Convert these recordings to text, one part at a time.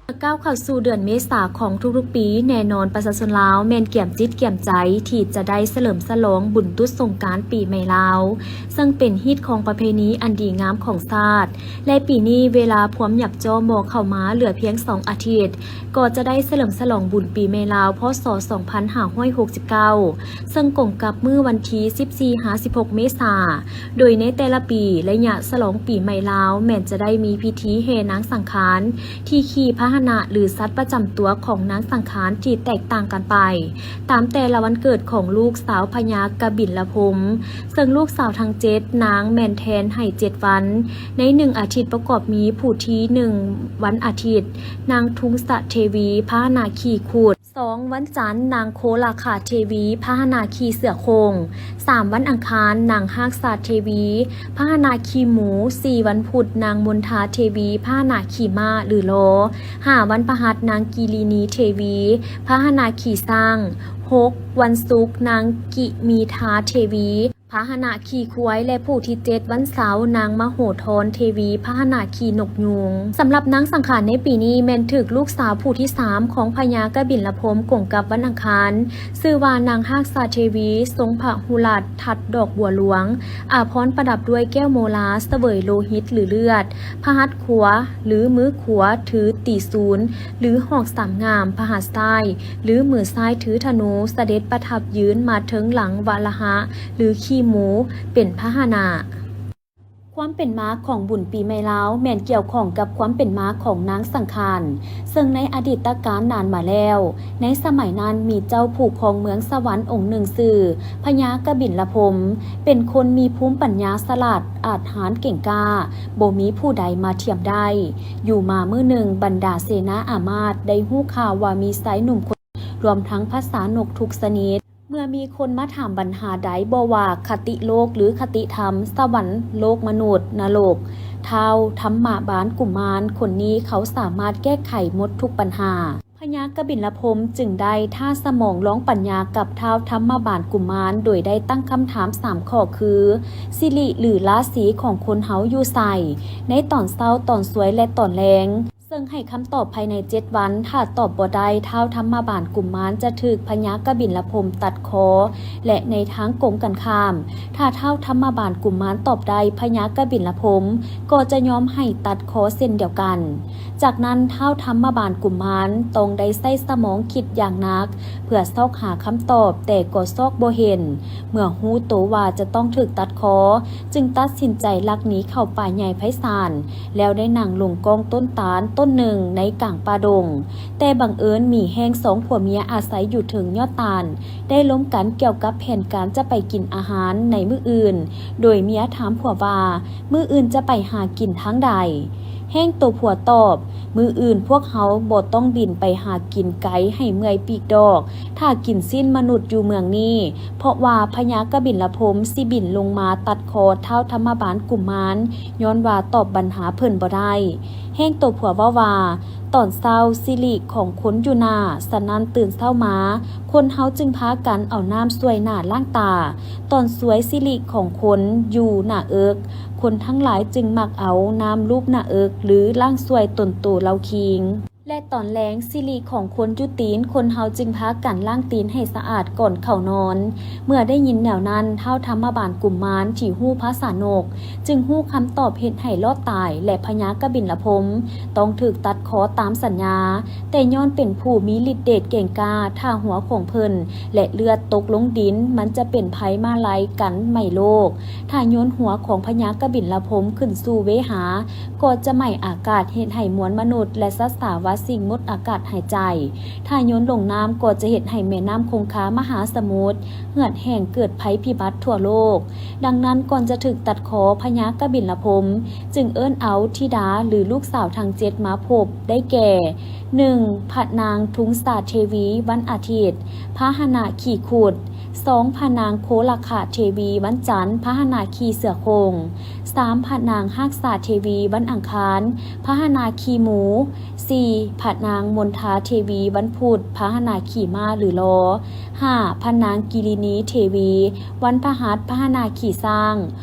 ເມື່ອກ້າວເຂົ້າສູ່ເດືອນເມສາຂອງທຸກໆປີ, ແນ່ນອນປະຊາຊົນລາວແມ່ນກຽມຈິດກຽມໃຈທີ່ຈະໄດ້ສະເຫຼີມສະຫຼອງບຸນຕຸດສົງການປີໃໝ່ລາວ, ເຊິ່ງເປັນຮີດຄອງປະເພນີອັນດີງາມຂອງຊາດ ແລະ ປີນີ້ເວລາພວມຫຍັບຈໍ່ມໍ່ເຂົ້າມາເຫຼືອພຽງສອງອາທິດ, ກໍຈະໄດ້ສະເຫຼີມສະຫຼອງບຸນປີໃໝ່ລາວ ພ.ສ. ສອງພັນຫ້າຮ້ອຍຫົກສິບເກົ້າ ເຊິ່ງກົງກັບມື້ວັນທີສິບສີ່ຫາສິບຫົກເມສາ, ໂດຍໃນແຕ່ລະປີ, ໄລຍະສະຫຼອງປີໃໝ່ລາວແມ່ນຈະໄດ້ມີພິທີແຫ່ນາງສັງຂານທີ່ຂີ່ພາຫະນະ ຫຼື ສັດປະຈຳຕົວຂອງນາງສັງຂານທີ່ແຕກຕ່າງກັນໄປ ຕາມແຕ່ລະວັນເກີດຂອງລູກສາວພະຍາກະບິນລະພົມ, ເຊິ່ງລູກສາວທັງເຈັດນາງແມ່ນແທນໃຫ້ເຈັດວັນ ໃນໜຶ່ງອາທິດ ປະກອບມີຜູ້ທີໜຶ່ງ ວັນອາທິດ ນາງທຸງສະເທວີ ພາຫະນະຂີ່ຂຸດ, ສອງວັນຈັນ ນາງໂຄລາຄາເທວີ ພາຫະນະຂີ່ເສືອໂຄ່ງ, ສາມວັນອັງຄານ ນາງຮາກສາເທວີ ພາຫະນະຂີ່ໝູ, ສີ່ວັນພຸດ ນາງມົນທາເທວີ ພາຫະນະຂີ່ມ້າ ຫຼື ລໍ, ຫ້າວັນພະຫັດ ນາງກິລີນີເທວີ ພາຫະນະຂີ່ຊ້າງ, ຫົກວັນສຸກ ນາງກິມີທາເທວີ ພາຫະນະຂີ່ຄວາຍ ແລະ ຜູ້ທີເຈັດວັນເສົາ ນາງມະໂຫທອນເທວີ ພາຫະນະຂີ່ນົກຍູງ. ສຳລັບນາງສັງຂານໃນປີນີ້ແມ່ນຖືກລູກສາວຜູ້ທີສາມຂອງພະຍາກະບິນລະພົມກົງກັບວັນອັງຄານ, ຊື່ວ່ານາງຮາກສາເທວີ ຊົງພະຫຸລາດ ທັດດອກບົວຫຼວງ, ອາພອນປະດັບດ້ວຍແກ້ວໂມລາ ສະເຫວີຍໂລຫິດ ຫຼື ເລືອດ, ພະຫັດຂວາ ຫຼື ມືຂວາຖືຕີສູນ ຫຼື ຫອກສາມງ່າມ, ພະຫັດຊ້າຍ ຫຼື ມືຊ້າຍຖືທະນູ ສະເດັດປະທັບຢືນມາເທິງຫຼັງວາລະຫະ ຫຼື ຂີ່ໝູ ເປັນພາຫະນະ. ຄວາມເປັນມາຂອງບຸນປີໃໝ່ລາວແມ່ນກ່ຽວຂ້ອງກັບຄວາມເປັນມາຂອງນາງສັງຂານ, ເຊິ່ງໃນອະດີດຕະການນານມາແລ້ວ, ໃນສະໄໝນັ້ນມີເຈົ້າຜູ້ຄອງເມືອງສະຫວັນອົງໜຶ່ງຊື່ພະຍາກະບິນລະພົມ, ເປັນຄົນມີພູມປັນຍາສະຫຼາດ, ອາດຫານເກັ່ງກ້າ, ບໍ່ມີຜູ້ໃດມາທຽມໄດ້. ຢູ່ມາມື້ໜຶ່ງ, ບັນດາເສນາອາມາດໄດ້ຮູ້ຂ່າວວ່າມີຊາຍໜຸ່ມຄົນ ລວມທັງພາສານົກທຸກຊະນິດ. ເມື່ອມີຄົນມາຖາມບັນຫາໃດ, ບໍ່ວ່າຄະຕິໂລກ ຫຼື ຄະຕິທຳ, ສະຫວັນ, ໂລກມະນຸດ, ນະລົກ, ທ້າວທຳມະບານກຸມານ, ຄົນນີ້ເຂົາສາມາດແກ້ໄຂໝົດທຸກບັນຫາ. ພະຍາກະບິນລະພົມຈຶ່ງໄດ້ທ້າສະໝອງລອງປັນຍາກັບທ້າວທຳມະບານກຸມານ, ໂດຍໄດ້ຕັ້ງຄຳຖາມສາມຂໍ້ຄື, ສິລິ ຫຼື ລາສີຂອງຄົນເຮົາຢູ່ໃສ, ໃນຕອນເຊົ້າ, ຕອນສວຍ ແລະ ຕອນແລງ. ເຊິ່ງໃຫ້ຄຳຕອບພາຍໃນເຈັດວັນ, ຖ້າຕອບບໍ່ໄດ້, ທ້າວທຳມະບານກຸມານຈະຖືກພະຍາກະບິນລະພົມຕັດຄໍ, ແລະ ໃນທາງກົງກັນຂ້າມ, ຖ້າທ້າວທຳມະບານກຸມານຕອບໄດ້, ພະຍາກະບິນລະພົມກໍຈະຍອມໃຫ້ຕັດຄໍເຊັ່ນດຽວກັນ. ຈາກນັ້ນ, ທ້າວທຳມະບານກຸມານຕ້ອງໄດ້ໃຊ້ສະໝອງຄິດຢ່າງໜັກ ເພື່ອຊອກຫາຄຳຕອບ, ແຕ່ກໍຊອກບໍ່ເຫັນ. ເມື່ອຮູ້ໂຕວ່າຈະຕ້ອງຖືກຕັດຄໍ, ຈຶ່ງຕັດສິນໃຈລັກໜີເຂົ້າປ່າໃຫຍ່ໄພສານ, ແລ້ວໄດ້ນັ່ງລົງກ້ອງຕົ້ນຕານຕົ້ນໜຶ່ງໃນກາງປ່າດົງ. ແຕ່ບັງເອີນໝີແຫ້ງສອງຜົວເມຍອາໄສຢູ່ເທິງຍອດຕານ ໄດ້ລົມກັນກ່ຽວກັບແຜນການຈະໄປກິນອາຫານໃນມື້ອື່ນ, ໂດຍເມຍຖາມຜົວວ່າ, ມື້ອື່ນຈະໄປຫາກິນທາງໃດ? ແຫ້ງໂຕຜົວຕອບ, ມື້ອື່ນພວກເຮົາບໍ່ຕ້ອງບິນໄປຫາກິນໄກໃຫ້ເມື່ອຍປີກດອກ, ຖ້າກິນຊີ້ນມະນຸດຢູ່ເມືອງນີ້, ເພາະວ່າພະຍາກະບິນລະພົມຊິບິນລົງມາຕັດຄໍທ້າວທຳມະບານກຸມານ, ຍ້ອນວ່າຕອບບັນຫາເພິ່ນບໍ່ໄດ້. ແຫ້ງໂຕຜົວເວົ້າວ່າ, ຕອນເຊົ້າສິລິຂອງຄົນຢູ່ໜ້າ, ສະນັ້ນຕື່ນເຊົ້າມາ, ຄົນເຮົາຈຶ່ງພາກັນເອົານ້ຳຊ່ວຍໜ້າລ້າງຕາ. ຕອນສວຍສິລິຂອງຄົນຢູ່ໜ້າເອິກ, ຄົນທັງຫຼາຍຈຶ່ງມັກເອົານ້ຳລູບໜ້າເອິກ ຫຼື ລ້າງຊ່ວຍຕົນໂຕເລົາຄີງ. ແລະ ຕອນແລງສິລິຂອງຄົນຢູ່ຕີນ, ຄົນເຮົາຈຶ່ງພາກັນລ້າງຕີນໃຫ້ສະອາດກ່ອນເຂົ້ານອນ. ເມື່ອໄດ້ຍິນແນວນັ້ນ, ທ້າວທຳມະບານກຸມານທີ່ຮູ້ພາສານົກ ຈຶ່ງຮູ້ຄຳຕອບເຮັດໃຫ້ລອດຕາຍ ແລະ ພະຍາກະບິນລະພົມຕ້ອງຖືກຕັດຄໍຕາມສັນຍາ. ແຕ່ຍ້ອນເປັນຜູ້ມີລິດເດດເກັ່ງກ້າ, ຖ້າຫົວຂອງເພິ່ນ ແລະ ເລືອດຕົກລົງດິນ, ມັນຈະເປັນໄພມາໄລກັນໄໝໂລກ. ຖ້າໂຍນຫົວຂອງພະຍາກະບິນລະພົມຂຶ້ນສູ່ເວຫາ, ກໍຈະໄໝ້ອາກາດເຮັດໃຫ້ມວນມະນຸດ ແລະ ສັດສາວາສິ່ງໝົດອາກາດຫາຍໃຈ. ຖ້າໂຍນລົງນ້ຳກໍຈະເຮັດໃຫ້ແມ່ນ້ຳຄົງຄາມະຫາສະໝຸດເຫືອດແຫ້ງເກີດໄພພິບັດທົ່ວໂລກ. ດັ່ງນັ້ນ, ກ່ອນຈະຖືກຕັດຄໍ, ພະຍາກະບິນລະພົມຈຶ່ງເອີ້ນເອົາທິດາ ຫຼື ລູກສາວທັງເຈັດມາພົບ ໄດ້ແກ່ ໜຶ່ງ ພະນາງທຸງສາເທວີ ວັນອາທິດ ພາຫະນະຂີ່ຂຸດ, ສອງ ພະນາງໂຄລະຄະເທວີ ວັນຈັນ ພາຫະນະຂີ່ເສືອໂຄ່ງ, ສາມ ພະນາງຮາກສາເທວີ ວັນອັງຄານ ພາຫະນະຂີ່ໝູ, ສີ່ ພະນາງມົນທາເທວີ ວັນພຸດ ພາຫະນະຂີ່ມ້າ ຫຼື ລໍ, ຫ້າ ພະນາງກິລິນີເທວີ ວັນພະຫັດ ພາຫະນະຂີ່ຊ້າງ,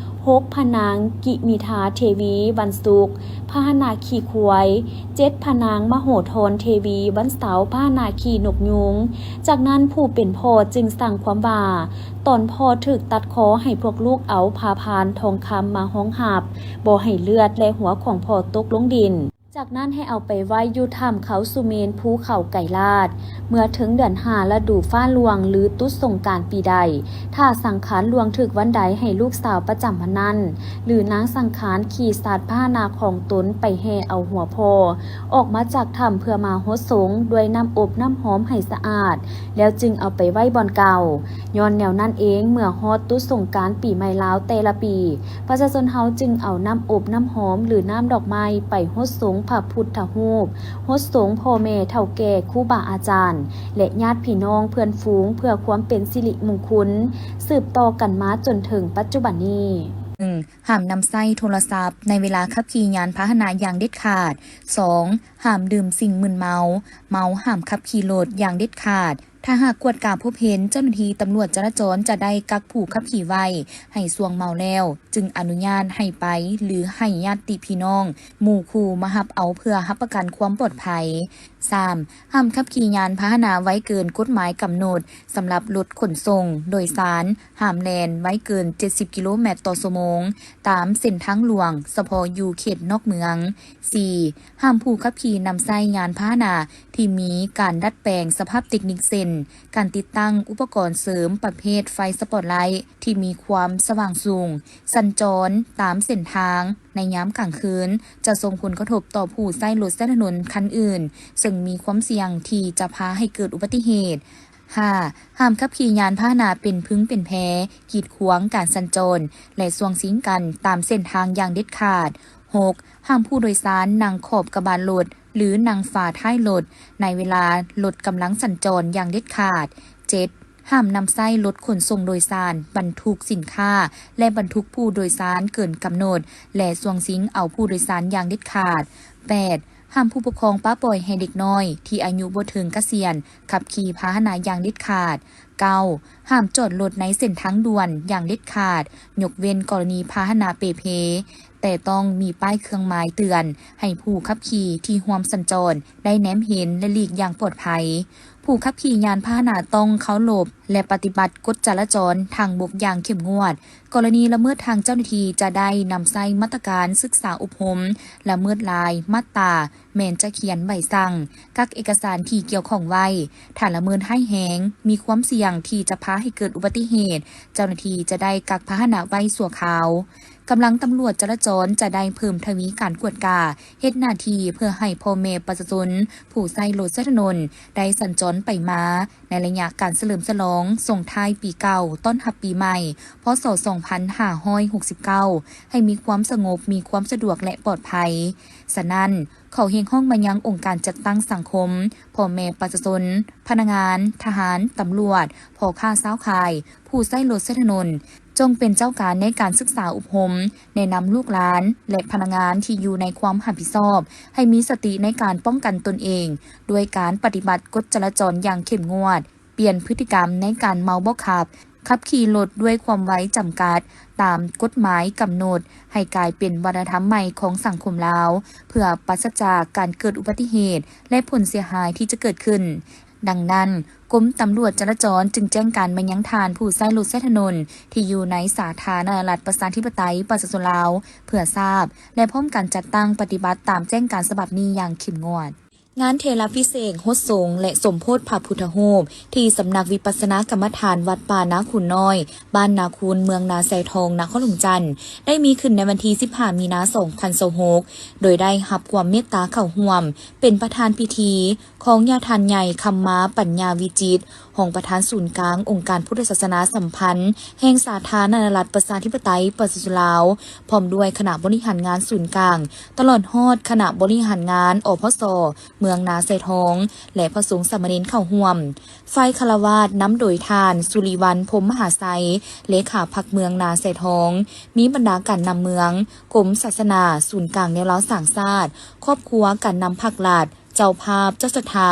ຫົກ ພະນາງກິມິທາເທວີ ວັນສຸກ ພາຫະນະຂີ່ຄວາຍ, ເຈັດ ພະນາງມະໂຫທອນເທວີ ວັນເສົາ ພາຫະນະຂີ່ນົກຍູງ. ຈາກນັ້ນຜູ້ເປັນພໍ່ຈຶ່ງສັ່ງຄວາມວ່າ ຕອນພໍ່ຖືກຕັດຄໍໃຫ້ພວກລູກເອົາຜ້າພານທອງຄຳມາຮອງຮັບ ບໍ່ໃຫ້ເລືອດ ແລະ ຫົວຂອງພໍ່ຕົກລົງດິນ. ຈາກນັ້ນໃຫ້ເອົາໄປໄວ້ຢູ່ຖ້ຳເຂົາສຸເມນ ພູເຂົາໄກລາດ. ເມື່ອເຖິງເດືອນຫ້າ ລະດູຟ້າຫຼວງ ຫຼື ຕຸດສົງການປີໃດ, ຖ້າສັງຂານຫຼວງຖືກວັນໃດ ໃຫ້ລູກສາວປະຈຳວັນນັ້ນ ຫຼື ນາງສັງຂານ ຂີ່ສັດພາຫະນະຂອງຕົນໄປແຫ່ເອົາຫົວພໍ່ອອກມາຈາກຖ້ຳ ເພື່ອມາຫົດສົງດ້ວຍນ້ຳອົບນ້ຳຫອມໃຫ້ສະອາດ ແລ້ວຈຶ່ງເອົາໄປໄວ້ບ່ອນເກົ່າ. ຍ້ອນແນວນັ້ນເອງ, ເມື່ອຮອດຕຸດສົງການປີໃໝ່ລາວແຕ່ລະປີ, ປະຊາຊົນເຮົາຈຶ່ງເອົານ້ຳອົບນ້ຳຫອມ ຫຼື ນ້ຳດອກໄມ້ໄປຫົດສົງພະພຸດທະຮູບ, ຫົດສົງພໍ່ແມ່ເຖົ້າແກ່, ຄູບາອາຈານ ແລະ ຍາດພີ່ນ້ອງເພື່ອນຝູງ ເພື່ອຄວາມເປັນສິລິມຸງຄຸນ ສືບຕໍ່ກັນມາຈົນເຖິງປັດຈຸບັນນີ້. ໜຶ່ງ ຫ້າມນຳໃຊ້ໂທລະສັບໃນເວລາຂັບຂີ່ຍານພາຫະນະຢ່າງເດັດຂາດ. ສອງ ຫ້າມດື່ມສິ່ງມຶນເມົາ, ເມົາຫ້າມຂັບຂີ່ລົດຢ່າງເດັດຂາດ. ຖ້າຫາກກວດກາພົບເຫັນ, ເຈົ້າໜ້າທີ່ຕຳຫຼວດຈະລາຈອນຈະໄດ້ກັກຜູ້ຂັບຂີ່ໄວ້ໃຫ້ຊ່ວງເມົາແລ້ວ ຈຶ່ງອະນຸຍາດໃຫ້ໄປ ຫຼື ໃຫ້ຍາດຕິພີ່ນ້ອງ, ໝູ່ຄູ່ມາຮັບເອົາເພື່ອຮັບປະກັນຄວາມປອດໄພ. ສາມ ຫ້າມຂັບຂີ່ຍານພາຫະນະໄວເກີນກົດໝາຍກຳນົດສຳລັບລົດຂົນສົ່ງໂດຍສານ, ຫ້າມແລ່ນໄວເກີນເຈັດສິບກິໂລແມັດຕໍ່ຊົ່ວໂມງ ຕາມເສັ້ນທາງຫຼວງ, ສະເພາະຢູ່ເຂດນອກເມືອງ. ສີ່ ຫ້າມຜູ້ຂັບຂີ່ນຳໃຊ້ຍານພາຫະນະທີ່ມີການດັດແປງສະພາບເຕັກນິກ ເຊັ່ນ ການຕິດຕັ້ງອຸປະກອນເສີມປະເພດໄຟສະປອດໄລທີ່ມີຄວາມສະຫວ່າງສູງ, ສັນຈອນຕາມເສັ້ນທາງໃນຍາມກາງຄືນ ຈະສົ່ງຜົນກະທົບຕໍ່ຜູ້ໃຊ້ລົດໃຊ້ຖະໜົນຄັນອື່ນ, ເຊິ່ງມີຄວາມສ່ຽງທີ່ຈະພາໃຫ້ເກີດອຸບັດຕິເຫດ. ຫ້າ ຫ້າມຂັບຂີ່ຍານພາຫະນະເປັນພຶງເປັນແພ ກີດຂວາງການສັນຈອນ ແລະ ຊ່ວງຊິງກັນຕາມເສັ້ນທາງຢ່າງເດັດຂາດ. ຫົກ ຫ້າມຜູ້ໂດຍສານນັ່ງຂອບກະບະລົດ ຫຼື ນັ່ງຝາທ້າຍລົດ ໃນເວລາລົດກຳລັງສັນຈອນຢ່າງເດັດຂາດ. ເຈັດ ຫ້າມນຳໃຊ້ລົດຂົນສົ່ງໂດຍສານບັນທຸກສິນຄ້າ ແລະ ບັນທຸກຜູ້ໂດຍສານເກີນກຳນົດ ແລະ ຊ່ວງຊິງເອົາຜູ້ໂດຍສານຢ່າງເດັດຂາດ. ແປດ ຫ້າມຜູ້ປົກຄອງປະປ່ອຍໃຫ້ເດັກນ້ອຍທີ່ອາຍຸບໍ່ເຖິງກະສຽນຂັບຂີ່ພາຫະນະຢ່າງເດັດຂາດ. ເກົ້າ ຫ້າມຈອດລົດໃນເສັ້ນທາງດ່ວນຢ່າງເດັດຂາດ, ຍົກເວັ້ນກໍລະນີພາຫະນະເປ່ເພ, ແຕ່ຕ້ອງມີປ້າຍເຄື່ອງໝາຍເຕືອນໃຫ້ຜູ້ຂັບຂີ່ທີ່ຮ່ວມສັນຈອນໄດ້ແນມເຫັນ ແລະ ຫຼີກຢ່າງປອດໄພ. ຜູ້ຂັບຂີ່ຍານພາຫະນະຕ້ອງເຄົາລົບ ແລະ ປະຕິບັດກົດຈະລາຈອນທາງບົກຢ່າງເຂັ້ມງວດ. ກໍລະນີລະເມີດ, ທາງເຈົ້າໜ້າທີ່ຈະໄດ້ນຳໃຊ້ມາດຕະການສຶກສາອົບຮົມ, ລະເມີດລາຍມາດຕາ ແມ່ນຈະຂຽນໃບສັ່ງ, ກັກເອກະສານທີ່ກ່ຽວຂ້ອງໄວ້. ຖ້າລະເມີດຮ້າຍແຮງ, ມີຄວາມສ່ຽງທີ່ຈະພາໃຫ້ເກີດອຸບັດຕິເຫດ, ເຈົ້າໜ້າທີ່ຈະໄດ້ກັກພາຫະນະໄວ້ຊົ່ວຄາວ. ກຳລັງຕຳຫຼວດຈະລາຈອນຈະໄດ້ເພີ່ມທະວີການກວດກາ, ເຮັດໜ້າທີ່ເພື່ອໃຫ້ພໍ່ແມ່ປະຊາຊົນຜູ້ໃຊ້ລົດໃຊ້ຖະໜົນໄດ້ສັນຈອນໄປມາ ໃນໄລຍະການສະເຫຼີມສະຫຼອງສົ່ງທ້າຍປີເກົ່າ ຕ້ອນຮັບປີໃໝ່ ພ.ສ. ສອງພັນຫ້າຮ້ອຍຫົກສິບເກົ້າ ໃຫ້ມີຄວາມສະຫງົບ, ມີຄວາມສະດວກ ແລະ ປອດໄພ. ສະນັ້ນ, ຂໍຮຽກຮ້ອງມາຍັງອົງການຈັດຕັ້ງສັງຄົມ, ພໍ່ແມ່ປະຊາຊົນ, ພະນັກງານ, ທະຫານ, ຕຳຫຼວດ, ພໍ່ຄ້າຊາວຂາຍ, ຜູ້ໃຊ້ລົດໃຊ້ຖະໜົນ, ຈົ່ງເປັນເຈົ້າການໃນການສຶກສາອົບຮົມ, ແນະນຳລູກຫຼານ ແລະ ພະນັກງານທີ່ຢູ່ໃນຄວາມຮັບຜິດຊອບ ໃຫ້ມີສະຕິໃນການປ້ອງກັນຕົນເອງ ດ້ວຍການປະຕິບັດກົດຈະລາຈອນຢ່າງເຂັ້ມງວດ, ປ່ຽນພຶດຕິກຳໃນການເມົາບໍ່ຂັບ, ຂັບຂີ່ລົດດ້ວຍຄວາມໄວຈຳກັດຕາມກົດໝາຍກຳນົດ ໃຫ້ກາຍເປັນວັດທະນະທຳໃໝ່ຂອງສັງຄົມລາວ, ເພື່ອປາສະຈາກການເກີດອຸບັດຕິເຫດ ແລະ ຜົນເສຍຫາຍທີ່ຈະເກີດຂຶ້ນ. ດັ່ງນັ້ນ, ກົມຕຳຫຼວດຈະລາຈອນຈຶ່ງແຈ້ງການມາຍັງທ່ານຜູ້ໃຊ້ລົດໃຊ້ຖະໜົນທີ່ຢູ່ໃນສາທາລະນະລັດປະຊາທິປະໄຕປະຊາຊົນລາວ ເພື່ອຊາບ ແລະ ພ້ອມກັນຈັດຕັ້ງປະຕິບັດຕາມແຈ້ງການສະບັບນີ້ຢ່າງເຂັ້ມງວດ. ງານເທລາພິເສກຫົດສົງ ແລະ ສົມໂພດພະພຸດທະຮູບ ທີ່ສຳນັກວິປັດສະນາກຳມະຖານວັດປ່ານາຄູນນ້ອຍ, ບ້ານນາຄູນ, ເມືອງນາຊາຍທອງ, ນະຄອນຫຼວງຈັນ ໄດ້ມີຂຶ້ນໃນວັນທີສິບຫ້າ ມີນາ ສອງພັນຊາວຫົກ ໂດຍໄດ້ຮັບຄວາມເມດຕາເຂົ້າຮ່ວມເປັນປະທານພິທີ ຂອງຍາທ່ານໃຫຍ່ ຄຳມາ ປັນຍາວິຈິດ ຮອງປະທານສູນກາງອົງການພຸດທະສາສະໜາສຳພັນແຫ່ງສາທາລະນະລັດປະຊາທິປະໄຕປະຊາຊົນລາວ, ພ້ອມດ້ວຍຄະນະບໍລິຫານງານສູນກາງ, ຕະຫຼອດຮອດຄະນະບໍລິຫານງານ ອພສ ເມືອງນາຊາຍທອງ ແລະ ພະສົງສາມະເນນເຂົ້າຮ່ວມ. ຝ່າຍຄາລະວາດນຳໂດຍທ່ານ ສຸລິວັນ ພົມມະຫາໄຊ ເລຂາພັກເມືອງນາຊາຍທອງ, ມີບັນດາການນຳເມືອງ, ກົມສາສະໜາ, ສູນກາງແນວລາວສ້າງຊາດ, ຄອບຄົວ, ການນຳພັກລັດ, ເຈົ້າພາບ, ເຈົ້າສັດທາ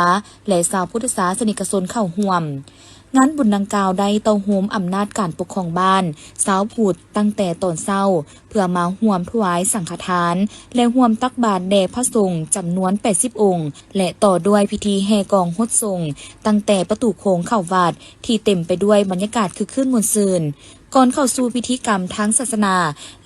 ແລະ ຊາວພຸດທະສາສະນິກະຊົນເຂົ້າຮ່ວມ. ງານບຸນດັ່ງກ່າວໄດ້ເຕົ້າໂຮມອຳນາດການປົກຄອງບ້ານ, ຊາວພຸດ ຕັ້ງແຕ່ຕອນເຊົ້າ ເພື່ອມາຮ່ວມຖວາຍສັງຄະທານ ແລະ ຮ່ວມຕັກບາດແດ່ພະສົງຈຳນວນແປດສິບອົງ ແລະ ຕໍ່ດ້ວຍພິທີແຫ່ກອງຫົດສົງ ຕັ້ງແຕ່ປະຕູໂຂງເຂົ້າວັດ ທີ່ເຕັມໄປດ້ວຍບັນຍາກາດຄຶກຄື້ນມ່ວນຊື່ນ. ກ່ອນເຂົ້າສູ່ພິທີກຳທາງສາສະໜາ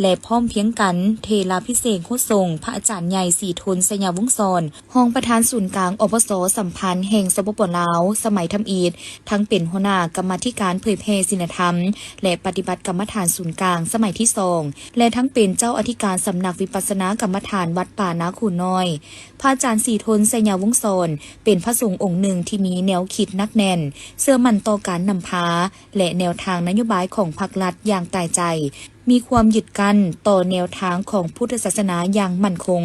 ແລະ ພ້ອມພຽງກັນ ເທລາພິເສກຫົດສົງ ພະອາຈານໃຫຍ່ ສີທົນ ໄຊຍະວົງສອນ ຮອງປະທານສູນກາງ ອພສ ສຳພັນແຫ່ງ ສປປ ລາວ ສະໄໝທຳອິດ, ທັງເປັນຫົວໜ້າກຳມາທິການເຜີຍແຜ່ສິນລະທຳ ແລະ ປະຕິບັດກຳມະຖານສູນກາງສະໄໝທີສອງ ແລະ ທັງເປັນເຈົ້າອະທິການສຳນັກວິປັດສະນາກຳມະຖານວັດປ່ານາຄູນນ້ອຍ. ພະອາຈານສີທົນ ໄຊຍະວົງສອນ ເປັນພະສົງອົງໜຶ່ງທີ່ມີແນວຄິດໜັກແໜ້ນ, ເຊື່ອໝັ້ນຕໍ່ການນຳພາ ແລະ ແນວທາງນະໂຍບາຍຂອງພັກລັດຢ່າງຕາຍໃຈ, ມີຄວາມຍຶດກັ້ນຕໍ່ແນວທາງຂອງພຸດທະສາສະໜາຢ່າງໝັ້ນຄົງ,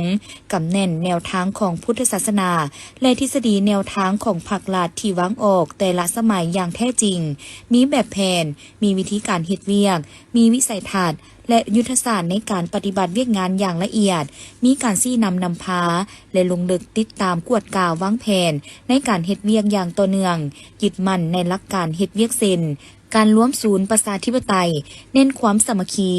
ກຳແໜ້ນແນວທາງຂອງພຸດທະສາສະໜາ ແລະ ທິດສະດີແນວທາງຂອງພັກລັດທີ່ວາງອອກແຕ່ລະສະໄໝຢ່າງແທ້ຈິງ, ມີແບບແຜນ, ມີວິທີການເຮັດວຽກ, ມີວິໄສທັດ ແລະ ຍຸດທະສາດໃນການປະຕິບັດວຽກງານຢ່າງລະອຽດ, ມີການຊີ້ນຳນຳພາ ແລະ ລົງເລິກຕິດຕາມກວດກາວາງແຜນໃນການເຮັດວຽກຢ່າງຕໍ່ເນື່ອງ, ຍຶດໝັ້ນໃນຫຼັກການເຮັດວຽກເຊັ່ນ ການລວມສູນປະຊາທິປະໄຕ, ເນັ້ນຄວາມສາມັກຄີ,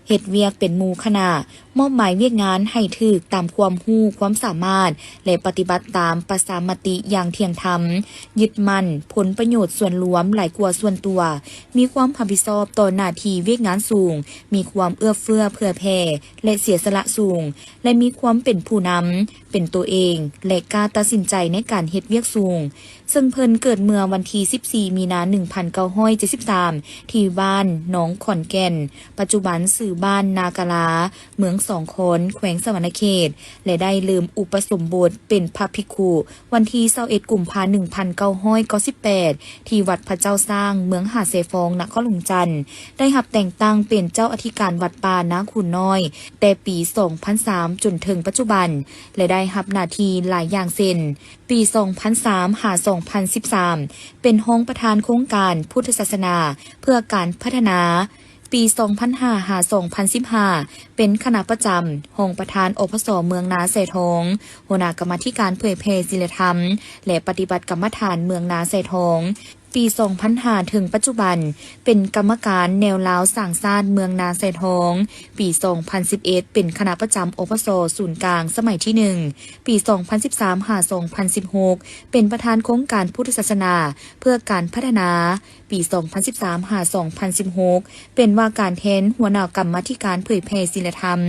ເຮັດວຽກເປັນໝູ່ຄະນະ, ມອບໝາຍວຽກງານໃຫ້ຖືກຕາມຄວາມຮູ້ຄວາມສາມາດ ແລະ ປະຕິບັດຕາມປະຊາມະຕິຢ່າງທ່ຽງທຳ, ຍຶດໝັ້ນຜົນປະໂຫຍດສ່ວນລວມຫຼາຍກວ່າສ່ວນຕົວ, ມີຄວາມຮັບຜິດຊອບຕໍ່ໜ້າທີ່ວຽກງານສູງ, ມີຄວາມເອື້ອເຟື້ອເຜື່ອແຜ່ ແລະ ເສຍສະຫຼະສູງ, ແລະ ມີຄວາມເປັນຜູ້ນຳ, ເປັນຕົວເອງ ແລະ ກ້າຕັດສິນໃຈໃນການເຮັດວຽກສູງ. ເຊິ່ງເພິ່ນເກີດເມື່ອວັນທີສິບສີ່ ມີນາ ໜຶ່ງພັນເກົ້າຮ້ອຍເຈັດສິບສາມ ທີ່ບ້ານໜອງຂອນແກ່ນ, ປັດຈຸບັນຊື່ບ້ານນາກາລາ, ເມືອງສອງຄອນ, ແຂວງສະຫວັນນະເຂດ ແລະ ໄດ້ເລີ່ມອຸປະສົມບົດເປັນພະພິກຂຸ ວັນທີຊາວເອັດ ກຸມພາ ໜຶ່ງພັນເກົ້າຮ້ອຍເກົ້າສິບແປດ ທີ່ວັດພະເຈົ້າຊ້າງ ເມືອງຫາດຊາຍຟອງ ນະຄອນຫຼວງຈັນ, ໄດ້ຮັບແຕ່ງຕັ້ງເປັນເຈົ້າອະທິການວັດປ່ານາຄູນນ້ອຍ ແຕ່ປີສອງພັນສາມ ຈົນເຖິງປັດຈຸບັນ ແລະ ໄດ້ຮັບໜ້າທີ່ຫຼາຍຢ່າງເຊັ່ນ ປີສອງພັນສາມ ຫາ ສອງພັນສິບສາມ ເປັນຮອງປະທານໂຄງການພຸດທະສາສະໜາເພື່ອການພັດທະນາ, ປີສອງພັນຫ້າ ຫາ ສອງພັນສິບຫ້າ ເປັນຄະນະປະຈຳຮອງປະທານ ອພສ ເມືອງນາຊາຍທອງ, ຫົວໜ້າກຳມາທິການເຜີຍແຜ່ສິນລະທຳ ແລະ ປະຕິບັດກຳມະຖານເມືອງນາຊາຍທອງ, ປີສອງພັນຫ້າ ເຖິງປັດຈຸບັນ ເປັນກຳມະການແນວລາວສ້າງຊາດເມືອງນາຊາຍທອງ, ປີສອງພັນສິບເອັດ ເປັນຄະນະປະຈຳ ອພສ ສູນກາງສະໄໝທີໜຶ່ງ, ປີສອງພັນສິບສາມ ຫາ ສອງພັນສິບຫົກ ເປັນປະທານໂຄງການພຸດທະສາສະໜາເພື່ອການພັດທະນາ, ປີສອງພັນສິບສາມ ຫາ ສອງພັນສິບຫົກ ເປັນວ່າການແທນຫົວໜ້າກຳມາທິການເຜີຍແຜ່ສິນລະທຳ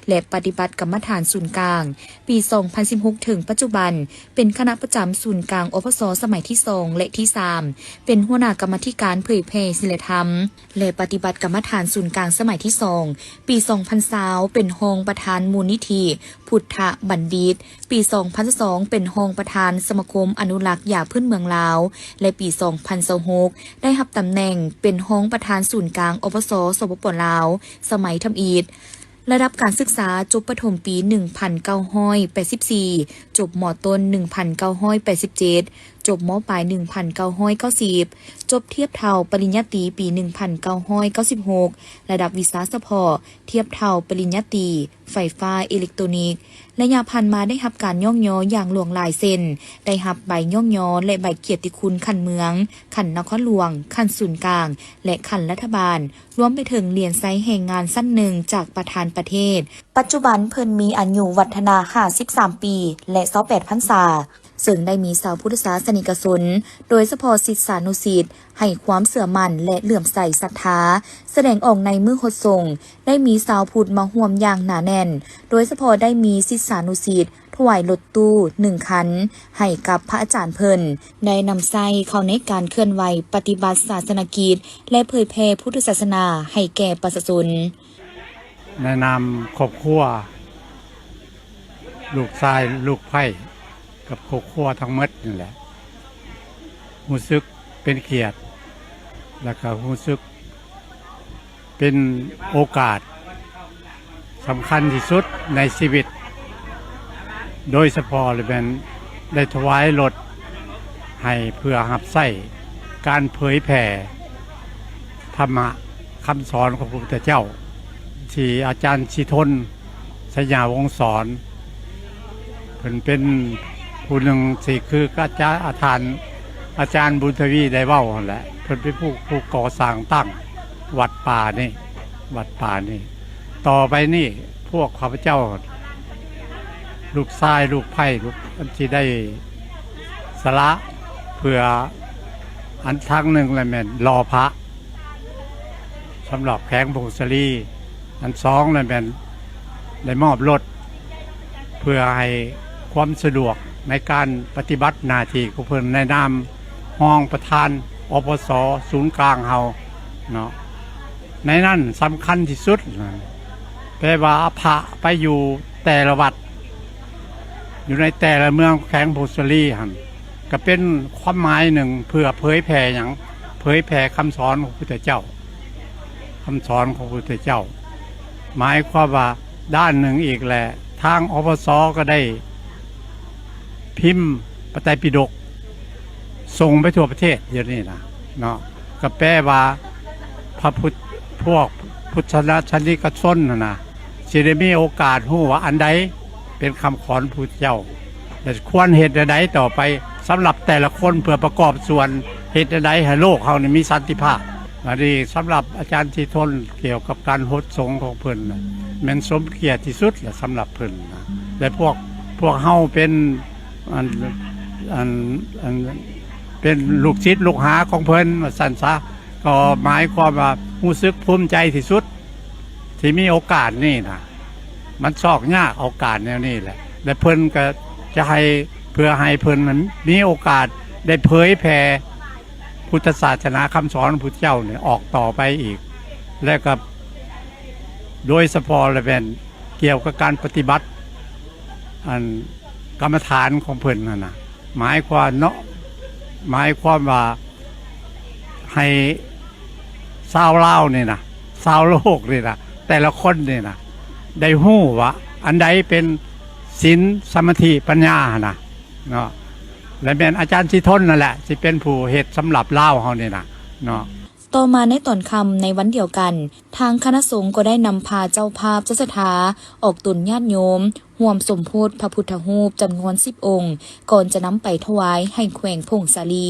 ແລະ ປະຕິບັດກຳມະຖານສູນກາງ, ປີສອງພັນສິບຫົກ ເຖິງປັດຈຸບັນ ເປັນຄະນະປະຈຳສູນກາງ ອພສ ສະໄໝທີສອງ ແລະ ທີສາມ ເປັນຫົວໜ້າກຳມາທິການເຜີຍແຜ່ສິນລະທຳ ແລະ ປະຕິບັດກຳມະຖານສູນກາງສະໄໝທີສອງ, ປີສອງພັນຊາວ ເປັນຮອງປະທານມູນນິທິພຸດທະບັນດິດ, ປີສອງພັນຊາວສອງ ເປັນຮອງປະທານສະມາຄົມອະນຸລັກຢາພື້ນເມືອງລາວ ແລະ ປີສອງພັນຊາວຫົກ ໄດ້ຮັບຕຳແໜ່ງເປັນຮອງປະທານສູນກາງ ອພສ ສປປ ລາວ ສະໄໝທຳອິດ. ລະດັບການສຶກສາຈົບປະຖົມປີໜຶ່ງພັນເກົ້າຮ້ອຍແປດສິບສີ່, ຈົບ ມ ຕົ້ນ ໜຶ່ງພັນເກົ້າຮ້ອຍແປດສິບເຈັດ, ຈົບ ມ ປາຍ ໜຶ່ງພັນເກົ້າຮ້ອຍເກົ້າສິບ, ຈົບທຽບເທົ່າປະລິນຍາຕີປີໜຶ່ງພັນເກົ້າຮ້ອຍເກົ້າສິບຫົກ, ລະດັບວິຊາສະເພາະທຽບເທົ່າປະລິນຍາຕີໄຟຟ້າເອເລັກໂຕນິກ. ໄລຍະຜ່ານມາໄດ້ຮັບການຍ້ອງຍໍຢ່າງຫຼວງຫຼາຍເຊັ່ນ ໄດ້ຮັບໃບຍ້ອງຍໍ ແລະ ໃບກຽດຕິຄຸນຂັ້ນເມືອງ, ຂັ້ນນະຄອນຫຼວງ, ຂັ້ນສູນກາງ ແລະ ຂັ້ນລັດຖະບານ, ລວມໄປເຖິງຫຼຽນໄຊແຮງງານຊັ້ນໜຶ່ງຈາກປະທານປະເທດ. ປັດຈຸບັນເພິ່ນມີອາຍຸວັດທະນາຫ້າສິບສາມປີ ແລະ ຊາວແປດພັນສາ, ເຊິ່ງໄດ້ມີຊາວພຸດທະສາສະນິກະຊົນ, ໂດຍສະເພາະສິດສານຸສິດ, ໃຫ້ຄວາມເຊື່ອໝັ້ນ ແລະ ເຫຼື້ອມໃສສັດທາ, ສະແດງອອກໃນມື້ຫົດສົງ, ໄດ້ມີຊາວພຸດມາຮ່ວມຢ່າງໜາແໜ້ນ, ໂດຍສະເພາະໄດ້ມີສິດສານຸສິດ ຖວາຍລົດຕູ້ໜຶ່ງຄັນໃຫ້ກັບພະອາຈານເພິ່ນ ໄດ້ນຳໃຊ້ເຂົ້າໃນການເຄື່ອນໄຫວປະຕິບັດສາສະນະກິດ ແລະ ເຜີຍແຜ່ພຸດທະສາສະໜາໃຫ້ແກ່ປະຊາຊົນ. ໃນນາມຄອບຄົວ ລູກຊາຍລູກໃພ້ ກັບຄອບຄົວທັງໝົດນີ້ແຫຼະ ຮູ້ສຶກເປັນກຽດ ແລະ ກະຮູ້ສຶກ ເປັນໂອກາດສຳຄັນທີ່ສຸດໃນຊີວິດ, ໂດຍສະເພາະລະແມ່ນໄດ້ຖວາຍລົດໃຫ້ເພື່ອຮັບໃຊ້ການເຜີຍແຜ່ທຳມະຄຳສອນຂອງພະພຸດທະເຈົ້າ ທີ່ອາຈານສີທົນ ໄຊຍາວົງສອນ ເພິ່ນເປັນຜູ້ໜຶ່ງທີ່ຄືອາຈານ ອາຈານ ອາຈານບຸນທະວີໄດ້ເວົ້າຫັ້ນແຫຼະ. ເພິ່ນເປັນຜູ້ ຜູ້ກໍ່ສ້າງຕັ້ງວັດປ່ານີ້ ວັດປ່ານີ້. ຕໍ່ໄປນີ້ພວກຂ້າພະເຈົ້າ ລູກຊາຍ ລູກໃພ້ ລູກ ທີ່ໄດ້ສະຫຼະເພື່ອ ອັນທາງໜຶ່ງລະແມ່ນຫຼໍ່ພະ ສຳລັບແຂວງຜົ້ງສາລີ, ອັນສອງລະແມ່ນໄດ້ມອບລົດ ເພື່ອໃຫ້ຄວາມສະດວກໃນການປະຕິບັດໜ້າທີ່ຂອງເພິ່ນໃນນາມຮອງປະທານ ອປສ ສູນກາງເຮົາເນາະ. ໃນນັ້ນສຳຄັນທີ່ສຸດ ແປວ່າພະໄປຢູ່ແຕ່ລະວັດ ຢູ່ໃນແຕ່ລະເມືອງແຂວງຜົ້ງສາລີຫັ້ນ ກະເປັນຄວາມໝາຍໜຶ່ງເພື່ອເຜີຍແຜ່ຫຍັງ? ເຜີຍແຜ່ຄຳສອນຂອງພຸດທະເຈົ້າ ຄຳສອນຂອງພຸດທະເຈົ້າ. ໝາຍຄວາມວ່າດ້ານໜຶ່ງອີກແຫຼະ ທາງ ອປສ ກະໄດ້ພິມພະໄຕປິດົກ ສົ່ງໄປທົ່ວປະເທດດຽວນີ້ນະເນາະ. ກະແປວ່າພະພຸດ ພວກພຸດທະສາສະນິກະຊົນຫັ້ນນະ ຊິໄດ້ມີໂອກາດຮູ້ວ່າອັນໃດເປັນຄຳຂອນພຸດທະເຈົ້າ ແລະ ຄວນເຮັດແນວໃດຕໍ່ໄປສຳລັບແຕ່ລະຄົນ ເພື່ອປະກອບສ່ວນເຮັດແນວໃດໃຫ້ໂລກເຮົານີ້ມີສັນຕິພາບ. ອັນນີ້ສຳລັບອາຈານສີທົນ ກ່ຽວກັບການຫົດສົງຂອງເພິ່ນນະ ແມ່ນສົມກຽດທີ່ສຸດລະສຳລັບເພິ່ນນະ ແລະ ພວກ ພວກເຮົາເປັນ ອັນ ອັນ ອັນ ເປັນລູກສິດລູກຫາຂອງເພິ່ນວ່າຊັ້ນຊະ ກໍໝາຍຄວາມວ່າຮູ້ສຶກພູມໃຈທີ່ສຸດ ທີ່ມີໂອກາດນີ້ນະ. ມັນຊອກຍາກໂອກາດແນວນີ້ແຫຼະ ແລະ ເພິ່ນກໍຈະໃຫ້ ເພື່ອໃຫ້ເພິ່ນນັ້ນມີໂອກາດໄດ້ເຜີຍແຜ່ພຸດທະສາສະໜາ ຄຳສອນຂອງພຸດທະເຈົ້ານີ້ອອກຕໍ່ໄປອີກ ແລະ ກໍໂດຍສະເພາະລະແມ່ນກ່ຽວກັບການປະຕິບັດ ອັນ ກຳມະຖານຂອງເພິ່ນຫັ້ນນະ ໝາຍຄວາມເນາະ ໝາຍຄວາມວ່າໃຫ້ຊາວລາວນີ້ນະ ຊາວໂລກນີ້ນະ ແຕ່ລະຄົນນີ້ນະ ໄດ້ຮູ້ວ່າອັນໃດເປັນສິນ ສະມາທິ ປັນຍາຫັ້ນນະເນາະ. ແລະ ແມ່ນອາຈານສີທົນນັ້ນແຫຼະ ຊິເປັນຜູ້ເຮັດສຳລັບລາວເຮົານີ້ນະເນາະ. ຕໍ່ມາໃນຕອນຄ່ຳໃນວັນດຽວກັນ ທາງຄະນະສົງກໍໄດ້ນຳພາເຈົ້າພາບເຈົ້າສັດທາ ອອກຕົນຍາດໂຍມ ຮ່ວມສົມໂພດພະພຸດທະຮູບຈຳນວນສິບອົງ ກ່ອນຈະນຳໄປຖວາຍໃຫ້ແຂວງຜົ້ງສາລີ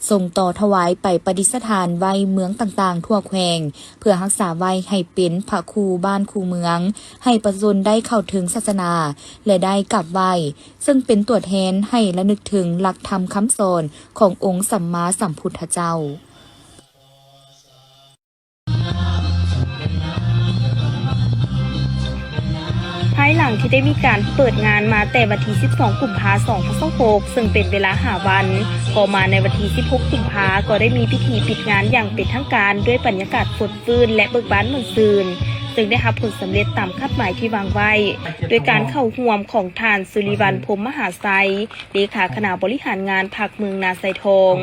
ສົ່ງຕໍ່ຖວາຍໄປປະດິດສະຖານໄວ້ເມືອງຕ່າງໆທົ່ວແຂວງ ເພື່ອຮັກສາໄວ້ໃຫ້ເປັນພະຄູບ້ານຄູເມືອງ ໃຫ້ປະຊາຊົນໄດ້ເຂົ້າເຖິງສາສະໜາ ແລະ ໄດ້ກາບໄຫວ້ ເຊິ່ງເປັນຕົວແທນໃຫ້ລະນຶກເຖິງຫຼັກທຳຄຳສອນຂອງອົງສຳມາສຳພຸດທະເຈົ້າ. ພາຍຫຼັງທີ່ໄດ້ມີການເປີດງານມາແຕ່ວັນທີສິບສອງ ກຸມພາ ສອງພັນຊາວຫົກ ເຊິ່ງເປັນເວລາຫ້າວັນ, ຕໍ່ມາໃນວັນທີສິບຫົກ ກຸມພາ ກໍໄດ້ມີພິທີປິດງານຢ່າງເປັນທາງການ ດ້ວຍບັນຍາກາດສົດຊື່ນ ແລະ ເບີກບານມ່ວນຊື່ນ, ເຊິ່ງໄດ້ຮັບຜົນສຳເລັດຕາມຄາດໝາຍທີ່ວາງໄວ້, ໂດຍການເຂົ້າຮ່ວມຂອງທ່ານ ສຸລິວັນ ພົມມະຫາໄຊ, ເລຂາຄະນະບໍລິຫານງານພັກເມືອງນາຊາຍທອງ,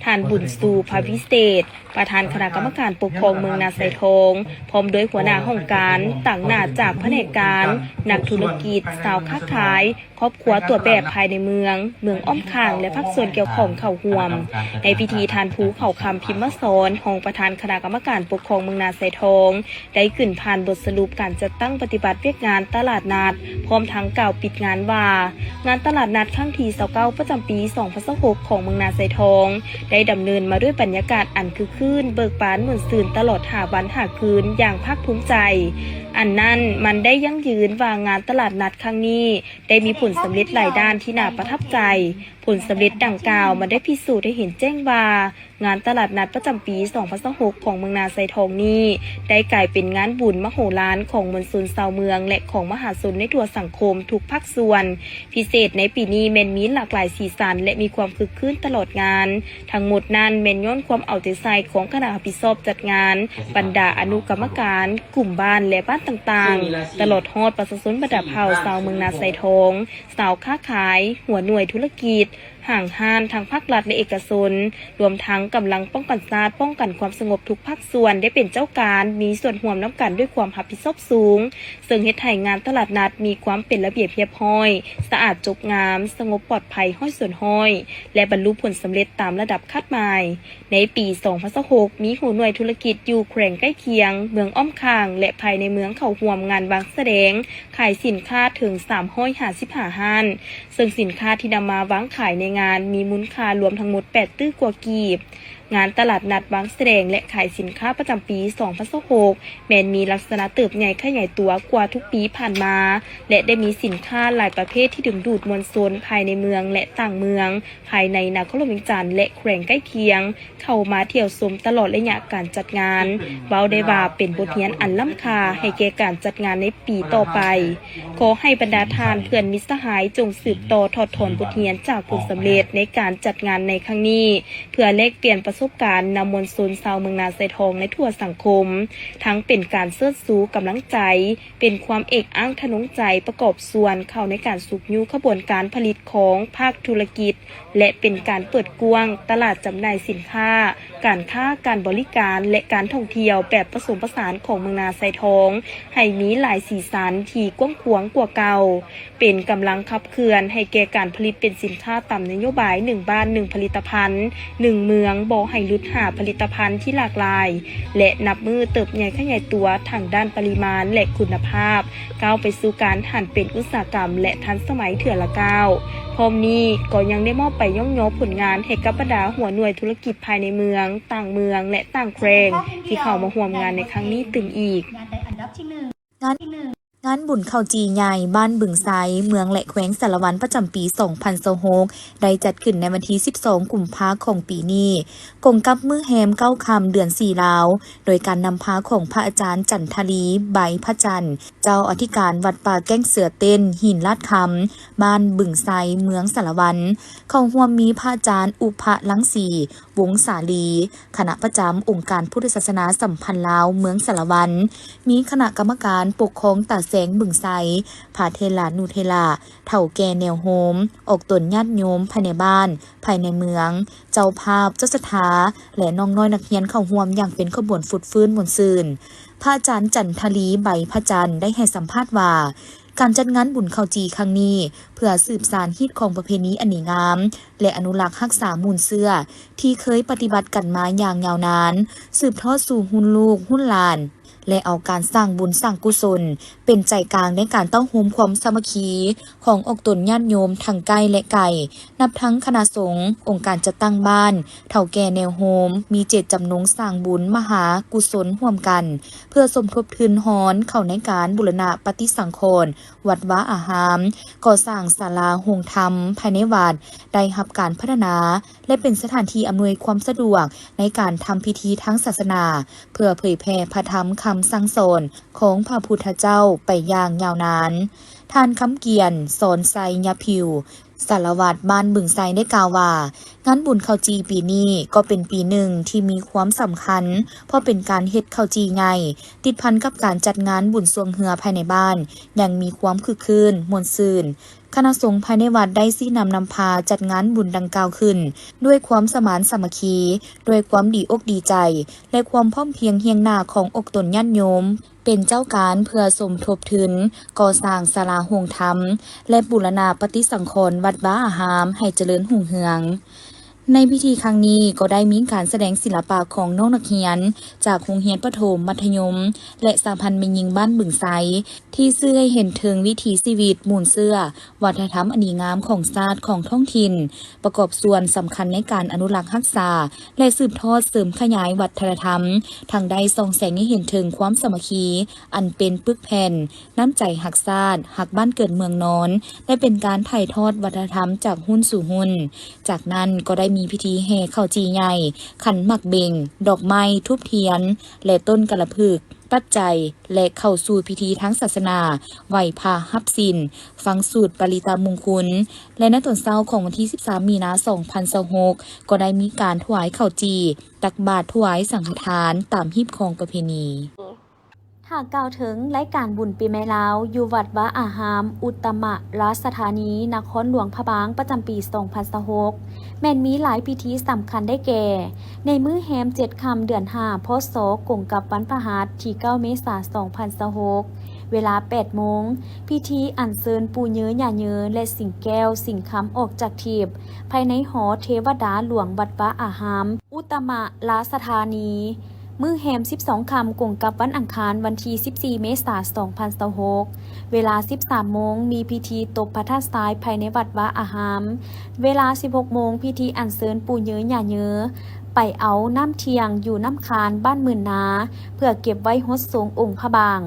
ທ່ານ ບຸນຊູ ພະວິເສດ, ປະທານຄະນະກຳມະການປົກຄອງເມືອງນາຊາຍທອງ, ພ້ອມດ້ວຍຫົວໜ້າຫ້ອງການ, ຕາງໜ້າຈາກພະແນກການ, ນັກທຸລະກິດ, ຊາວຄ້າຂາຍ, ຄອບຄົວຕົວແບບພາຍໃນເມືອງ, ເມືອງອ້ອມຂ້າງ ແລະ ພາກສ່ວນກ່ຽວຂ້ອງເຂົ້າຮ່ວມ. ໃນພິທີ ທ່ານ ພູເຂົາຄຳ ພິມມະສອນ, ຮອງປະທານຄະນະກຳມະການປົກຄອງເມືອງນາຊາຍທອງ, ໄດ້ຂຶ້ນຜ່ານບົດສະຫຼຸບການຈັດຕັ້ງປະຕິບັດວຽກງານຕະຫຼາດນັດ, ພ້ອມທັງກ່າວປິດງານວ່າ, ງານຕະຫຼາດນັດຄັ້ງທີຊາວເກົ້າ ປະຈຳປີສອງພັນຊາວຫົກ ຂອງເມືອງນາຊາຍທອງ ໄດ້ດຳເນີນມາດ້ວຍບັນຍາກາດອັນຄຶກຄື້ນ, ເບີກບານ, ມ່ວນຊື່ນ ຕະຫຼອດຫ້າວັນຫ້າຄືນຢ່າງພາກພູມໃຈ. ອັນນັ້ນ, ມັນໄດ້ຢັ້ງຢືນວ່າງານຕະຫຼາດນັດຄັ້ງນີ້ ໄດ້ມີຜົນສຳເລັດຫຼາຍດ້ານທີ່ໜ້າປະທັບໃຈ. ຜົນສຳເລັດດັ່ງກ່າວ ມັນໄດ້ພິສູດໃຫ້ເຫັນແຈ້ງວ່າ ງານຕະຫຼາດນັດປະຈຳປີສອງພັນຊາວຫົກ ຂອງເມືອງນາຊາຍທອງນີ້ ໄດ້ກາຍເປັນງານບຸນມະໂຫລານຂອງມວນຊົນຊາວເມືອງ ແລະ ຂອງມະຫາຊົນໃນທົ່ວສັງຄົມທຸກພາກສ່ວນ. ພິເສດໃນປີນີ້ແມ່ນມີຫຼາກຫຼາຍສີສັນ ແລະ ມີຄວາມຄຶກຄື້ນຕະຫຼອດງານ. ທັງໝົດນັ້ນແມ່ນຍ້ອນຄວາມເອົາໃຈໃສ່ຂອງຄະນະຮັບຜິດຊອບຈັດງານ, ບັນດາອະນຸກຳມະການ, ກຸ່ມບ້ານ ແລະ ບ້ານຕ່າງໆ, ຕະຫຼອດຮອດປະຊາຊົນບັນດາເຜົ່າຊາວເມືອງນາຊາຍທອງ, ຊາວຄ້າຂາຍ, ຫົວໜ່ວຍທຸລະກິດ, ຫ້າງຮ້ານທັງພາກລັດ ແລະ ເອກະຊົນ, ລວມທັງກຳລັງປ້ອງກັນຊາດ, ປ້ອງກັນຄວາມສະຫງົບທຸກພາກສ່ວນ ໄດ້ເປັນເຈົ້າການ, ມີສ່ວນຮ່ວມນຳກັນດ້ວຍຄວາມຮັບຜິດຊອບສູງ, ເຊິ່ງເຮັດໃຫ້ງານຕະຫຼາດນັດມີຄວາມເປັນລະບຽບຮຽບຮ້ອຍ, ສະອາດຈົບງາມ, ສະຫງົບປອດໄພຮ້ອຍສ່ວນຮ້ອຍ ແລະ ບັນລຸຜົນສຳເລັດຕາມລະດັບຄາດໝາຍ. ໃນປີສອງພັນຊາວຫົກ ມີຫົວໜ່ວຍທຸລະກິດຢູ່ແຂວງໃກ້ຄຽງ, ເມືອງອ້ອມຂ້າງ ແລະ ພາຍໃນເມືອງເຂົ້າຮ່ວມງານວາງສະແດງຂາຍສິນຄ້າເຖິງສາມຮ້ອຍຫ້າສິບຫ້າຮ້ານ, ເຊິ່ງສິນຄ້າທີ່ນຳມາວາງຂາຍໃນງານມີມູນຄ່າລວມທັງໝົດແປດຕື້ກວ່າກີບ. ງານຕະຫຼາດນັດວາງສະແດງ ແລະ ຂາຍສິນຄ້າປະຈຳປີສອງພັນຊາວຫົກ ແມ່ນມີລັກສະນະເຕີບໃຫຍ່ຂະຫຍາຍຕົວກວ່າທຸກປີຜ່ານມາ ແລະ ໄດ້ມີສິນຄ້າຫຼາຍປະເພດທີ່ດຶງດູດມວນຊົນພາຍໃນເມືອງ ແລະ ຕ່າງເມືອງ ພາຍໃນນະຄອນຫຼວງວຽງຈັນ ແລະ ແຂວງໃກ້ຄຽງ ເຂົ້າມາທ່ຽວຊົມຕະຫຼອດໄລຍະການຈັດງານ, ເວົ້າໄດ້ວ່າເປັນບົດຮຽນອັນລ້ຳຄ່າໃຫ້ແກ່ການຈັດງານໃນປີຕໍ່ໄປ. ຂໍໃຫ້ບັນດາທ່ານເພື່ອນມິດສະຫາຍຈົ່ງສືບຕໍ່ຖອດຖອນບົດຮຽນຈາກຜົນສຳເລັດໃນການຈັດງານໃນຄັ້ງນີ້ ເພື່ອແລກປ່ຽນປະສົບການນຳມວນຊົນຊາວເມືອງນາຊາຍທອງໃນທົ່ວສັງຄົມ, ທັງເປັນການເຊີດຊູກຳລັງໃຈ, ເປັນຄວາມເອກອ້າງທະນົງໃຈປະກອບສ່ວນເຂົ້າໃນການຊຸກຍູ້ຂະບວນການຜະລິດຂອງພາກທຸລະກິດ ແລະ ເປັນການເປີດກວ້າງຕະຫຼາດຈຳໜ່າຍສິນຄ້າ, ການຄ້າ, ການບໍລິການ ແລະ ການທ່ອງທ່ຽວແບບປະສົມປະສານຂອງເມືອງນາຊາຍທອງ ໃຫ້ມີຫຼາຍສີສັນທີ່ກວ້າງຂວາງກວ່າເກົ່າ, ເປັນກຳລັງຂັບເຄື່ອນໃຫ້ແກ່ການຜະລິດເປັນສິນຄ້າຕາມນະໂຍບາຍໜຶ່ງບ້ານໜຶ່ງຜະລິດຕະພັນ, ໜຶ່ງເມືອງ, ບໍ່ໃຫ້ຫຼຸດຫ້າຜະລິດຕະພັນທີ່ຫຼາກຫຼາຍ ແລະ ນັບມື້ເຕີບໃຫຍ່ຂະຫຍາຍຕົວທັງດ້ານປະລິມານ ແລະ ຄຸນນະພາບ, ກ້າວໄປສູ່ການຫັນເປັນອຸດສາຫະກຳ ແລະ ທັນສະໄໝເທື່ອລະກ້າວ. ພ້ອມນີ້ກໍຍັງໄດ້ມອບໃບຍ້ອງຍໍຜົນງານໃຫ້ກັບບັນດາຫົວໜ່ວຍທຸລະກິດພາຍໃນເມືອງ, ຕ່າງເມືອງ ແລະ ຕ່າງແຂວງ ທີ່ເຂົ້າມາຮ່ວມງານໃນຄັ້ງນີ້ຕື່ມອີກ. ງານ ງານບຸນເຂົ້າຈີ່ໃຫຍ່ບ້ານບຶງໄຊ ເມືອງ ແລະ ແຂວງສາລະວັນ ປະຈຳປີສອງພັນຊາວຫົກ ໄດ້ຈັດຂຶ້ນໃນວັນທີສິບສອງ ກຸມພາຂອງປີນີ້, ກົງກັບມື້ແຮມເກົ້າຄ່ຳ ເດືອນສີ່ລາວ, ໂດຍການນຳພາຂອງພະອາຈານຈັນທະລີ ໃບພະຈັນ ເຈົ້າອະທິການວັດປ່າແກ້ງເສືອເຕັ້ນ ຫີນລາດຄຳ ບ້ານບຶງໄຊ ເມືອງສາລະວັນ. ເຂົ້າຮ່ວມມີພະອາຈານອຸພະລັງສີ ວົງສາລີ ຄະນະປະຈຳອົງການພຸດທະສາສະໜາສຳພັນລາວເມືອງສາລະວັນ, ມີຄະນະກຳມະການປົກຄອງຕາແສງບຶງໄຊ, ພະເຖລານຸເຖລະ, ເຖົ້າແກ່ແນວໂຮມ, ອອກຕົນຍາດໂຍມພາຍໃນບ້ານ, ພາຍໃນເມືອງ, ເຈົ້າພາບ, ເຈົ້າສັດທາ ແລະ ນ້ອງນ້ອຍນັກຮຽນເຂົ້າຮ່ວມຢ່າງເປັນຂະບວນຟົດຟື້ນມ່ວນຊື່ນ. ພະອາຈານຈັນທະລີ ໃບພະຈັນ ໄດ້ໃຫ້ສຳພາດວ່າ, ການຈັດງານບຸນເຂົ້າຈີ່ຄັ້ງນີ້ ເພື່ອສືບສານຮີດຄອງປະເພນີອັນດີງາມ ແລະ ອະນຸລັກຮັກສາມູນເຊື້ອທີ່ເຄີຍປະຕິບັດກັນມາຢ່າງຍາວນານ, ສືບທອດສູ່ຮຸ່ນລູກຮຸ່ນຫຼານ ແລະ ເອົາການສ້າງບຸນສ້າງກຸສົນເປັນໃຈກາງໃນການເຕົ້າໂຮມຄວາມສາມັກຄີຂອງອອກຕົນຍາດໂຍມທັງໃກ້ ແລະ ໄກ, ນັບທັງຄະນະສົງ, ອົງການຈັດຕັ້ງບ້ານ, ເຖົ້າແກ່ແນວໂຮມ ມີເຈດຈຳນົງສ້າງບຸນມະຫາກຸສົນຮ່ວມກັນ ເພື່ອສົມທົບທຶນຮອນເຂົ້າໃນການບູລະນະປະຕິສັງຂອນ ວັດວາອາຮາມ, ກໍ່ສ້າງສາລາໂຮງທຳພາຍໃນວັດ ໄດ້ຮັບການພັດທະນາ ແລະ ເປັນສະຖານທີ່ອຳນວຍຄວາມສະດວກໃນການທຳພິທີທາງສາສະໜາ ເພື່ອເຜີຍແຜ່ພະທຳຄຳສັ່ງສອນຂອງພະພຸດທະເຈົ້າໄປຢ່າງຍາວນານ. ທ່ານ ຄຳກຽນ ສອນໄຊຍະຜິວ ສາລະວັດບ້ານບຶງໄຊ ໄດ້ກ່າວວ່າ, ງານບຸນເຂົ້າຈີ່ປີນີ້ກໍເປັນປີໜຶ່ງທີ່ມີຄວາມສຳຄັນ ເພາະເປັນການເຮັດເຂົ້າຈີ່ໃຫຍ່ ຕິດພັນກັບການຈັດງານບຸນຊ່ວງເຮືອພາຍໃນບ້ານ ຍັງມີຄວາມຄຶກຄື້ນມ່ວນຊື່ນ. ຄະນະສົງພາຍໃນວັດໄດ້ຊີ້ນຳນຳພາຈັດງານບຸນດັ່ງກ່າວຂຶ້ນ ດ້ວຍຄວາມສະໝານສາມັກຄີ, ດ້ວຍຄວາມດີອົກດີໃຈ ແລະ ຄວາມພ້ອມພຽງຮຽງໜ້າຂອງອົກຕົນຍາດໂຍມ ເປັນເຈົ້າການເພື່ອສົມທົບທຶນກໍ່ສ້າງສາລາໂຮງທຳ ແລະ ບູລະນະປະຕິສັງຂອນວັດວາອາຮາມໃຫ້ຈະເລີນຮຸ່ງເຮືອງ. ໃນພິທີຄັ້ງນີ້ກໍໄດ້ມີການສະແດງສິລະປະຂອງນ້ອງນັກຮຽນຈາກໂຮງຮຽນປະຖົມ, ມັດທະຍົມ ແລະ ສະຫະພັນແມ່ຍິງບ້ານບຶງໄຊ ທີ່ສື່ໃຫ້ເຫັນເຖິງວິຖີຊີວິດ, ມູນເຊື້ອ, ວັດທະນະທຳອັນດີງາມຂອງຊາດ, ຂອງທ້ອງຖິ່ນ, ປະກອບສ່ວນສຳຄັນໃນການອະນຸລັກຮັກສາ ແລະ ສືບທອດເສີມຂະຫຍາຍວັດທະນະທຳ, ທັງໄດ້ສ່ອງແສງໃຫ້ເຫັນເຖິງຄວາມສາມັກຄີ ອັນເປັນປຶກແຜ່ນ, ນ້ຳໃຈຮັກຊາດ, ຮັກບ້ານເກີດເມືອງນອນ ແລະ ເປັນການຖ່າຍທອດວັດທະນະທຳຈາກຮຸ່ນສູ່ຮຸ່ນ. ຈາກນັ້ນກໍໄດ້ມີພິທີແຫ່ເຂົ້າຈີ່ໃຫຍ່, ຂັນໝາກເບັງ, ດອກໄມ້, ທູບທຽນ ແລະ ຕົ້ນກາລະພຶກ, ປັດໄຈ ແລະ ເຂົ້າສູ່ພິທີທາງສາສະໜາ, ໄຫວ້ພະ, ຮັບສິນ, ຟັງສູດປະລິຕະມຸງຄຸນ ແລະ ໃນຕອນເຊົ້າຂອງວັນທີສິບສາມ ມີນາ ສອງພັນຊາວຫົກ ກໍໄດ້ມີການຖວາຍເຂົ້າຈີ່, ຕັກບາດ, ຖວາຍສັງຄະທານຕາມຮີດຄອງປະເພນີ. ຖ້າກ່າວເຖິງລາຍການບຸນປີໃໝ່ລາວ ຢູ່ວັດວາອາຮາມ ອຸດຕະມະລາຊະທານີ ນະຄອນຫຼວງພະບາງ ປະຈຳປີສອງພັນຊາວຫົກ ແມ່ນມີຫຼາຍພິທີສຳຄັນໄດ້ແກ່ ໃນມື້ແຮມເຈັດຄ່ຳ ເດືອນຫ້າ ພ.ສ. ກົງກັບວັນພະຫັດ ທີເກົ້າ ເມສາ ສອງພັນຊາວຫົກ ເວລາແປດໂມງ ພິທີອັນເຊີນປູ່ເຍີຍ່າເຍີ ແລະ ສິງແກ້ວສິງຄຳອອກຈາກທິບ ພາຍໃນຫໍເທວະດາຫຼວງວັດວາອາຮາມ ອຸດຕະມະລາຊະທານີ. ມື້ແຮມສິບສອງຄ່ຳ ກົງກັບວັນອັງຄານ ວັນທີສິບສີ່ ເມສາ ສອງພັນຊາວຫົກ ເວລາສິບສາມໂມງ ມີພິທີຕົບພະທາດຊາຍພາຍໃນວັດວາອາຮາມ, ເວລາສິບຫົກໂມງ ພິທີອັນເຊີນປູ່ເຍີຍ່າເຍີ ໄປເອົານ້ຳທ່ຽງຢູ່ນ້ຳຄານບ້ານໝື່ນນາ ເພື່ອເກັບໄວ້ຫົດສົງອົງພະບາງ.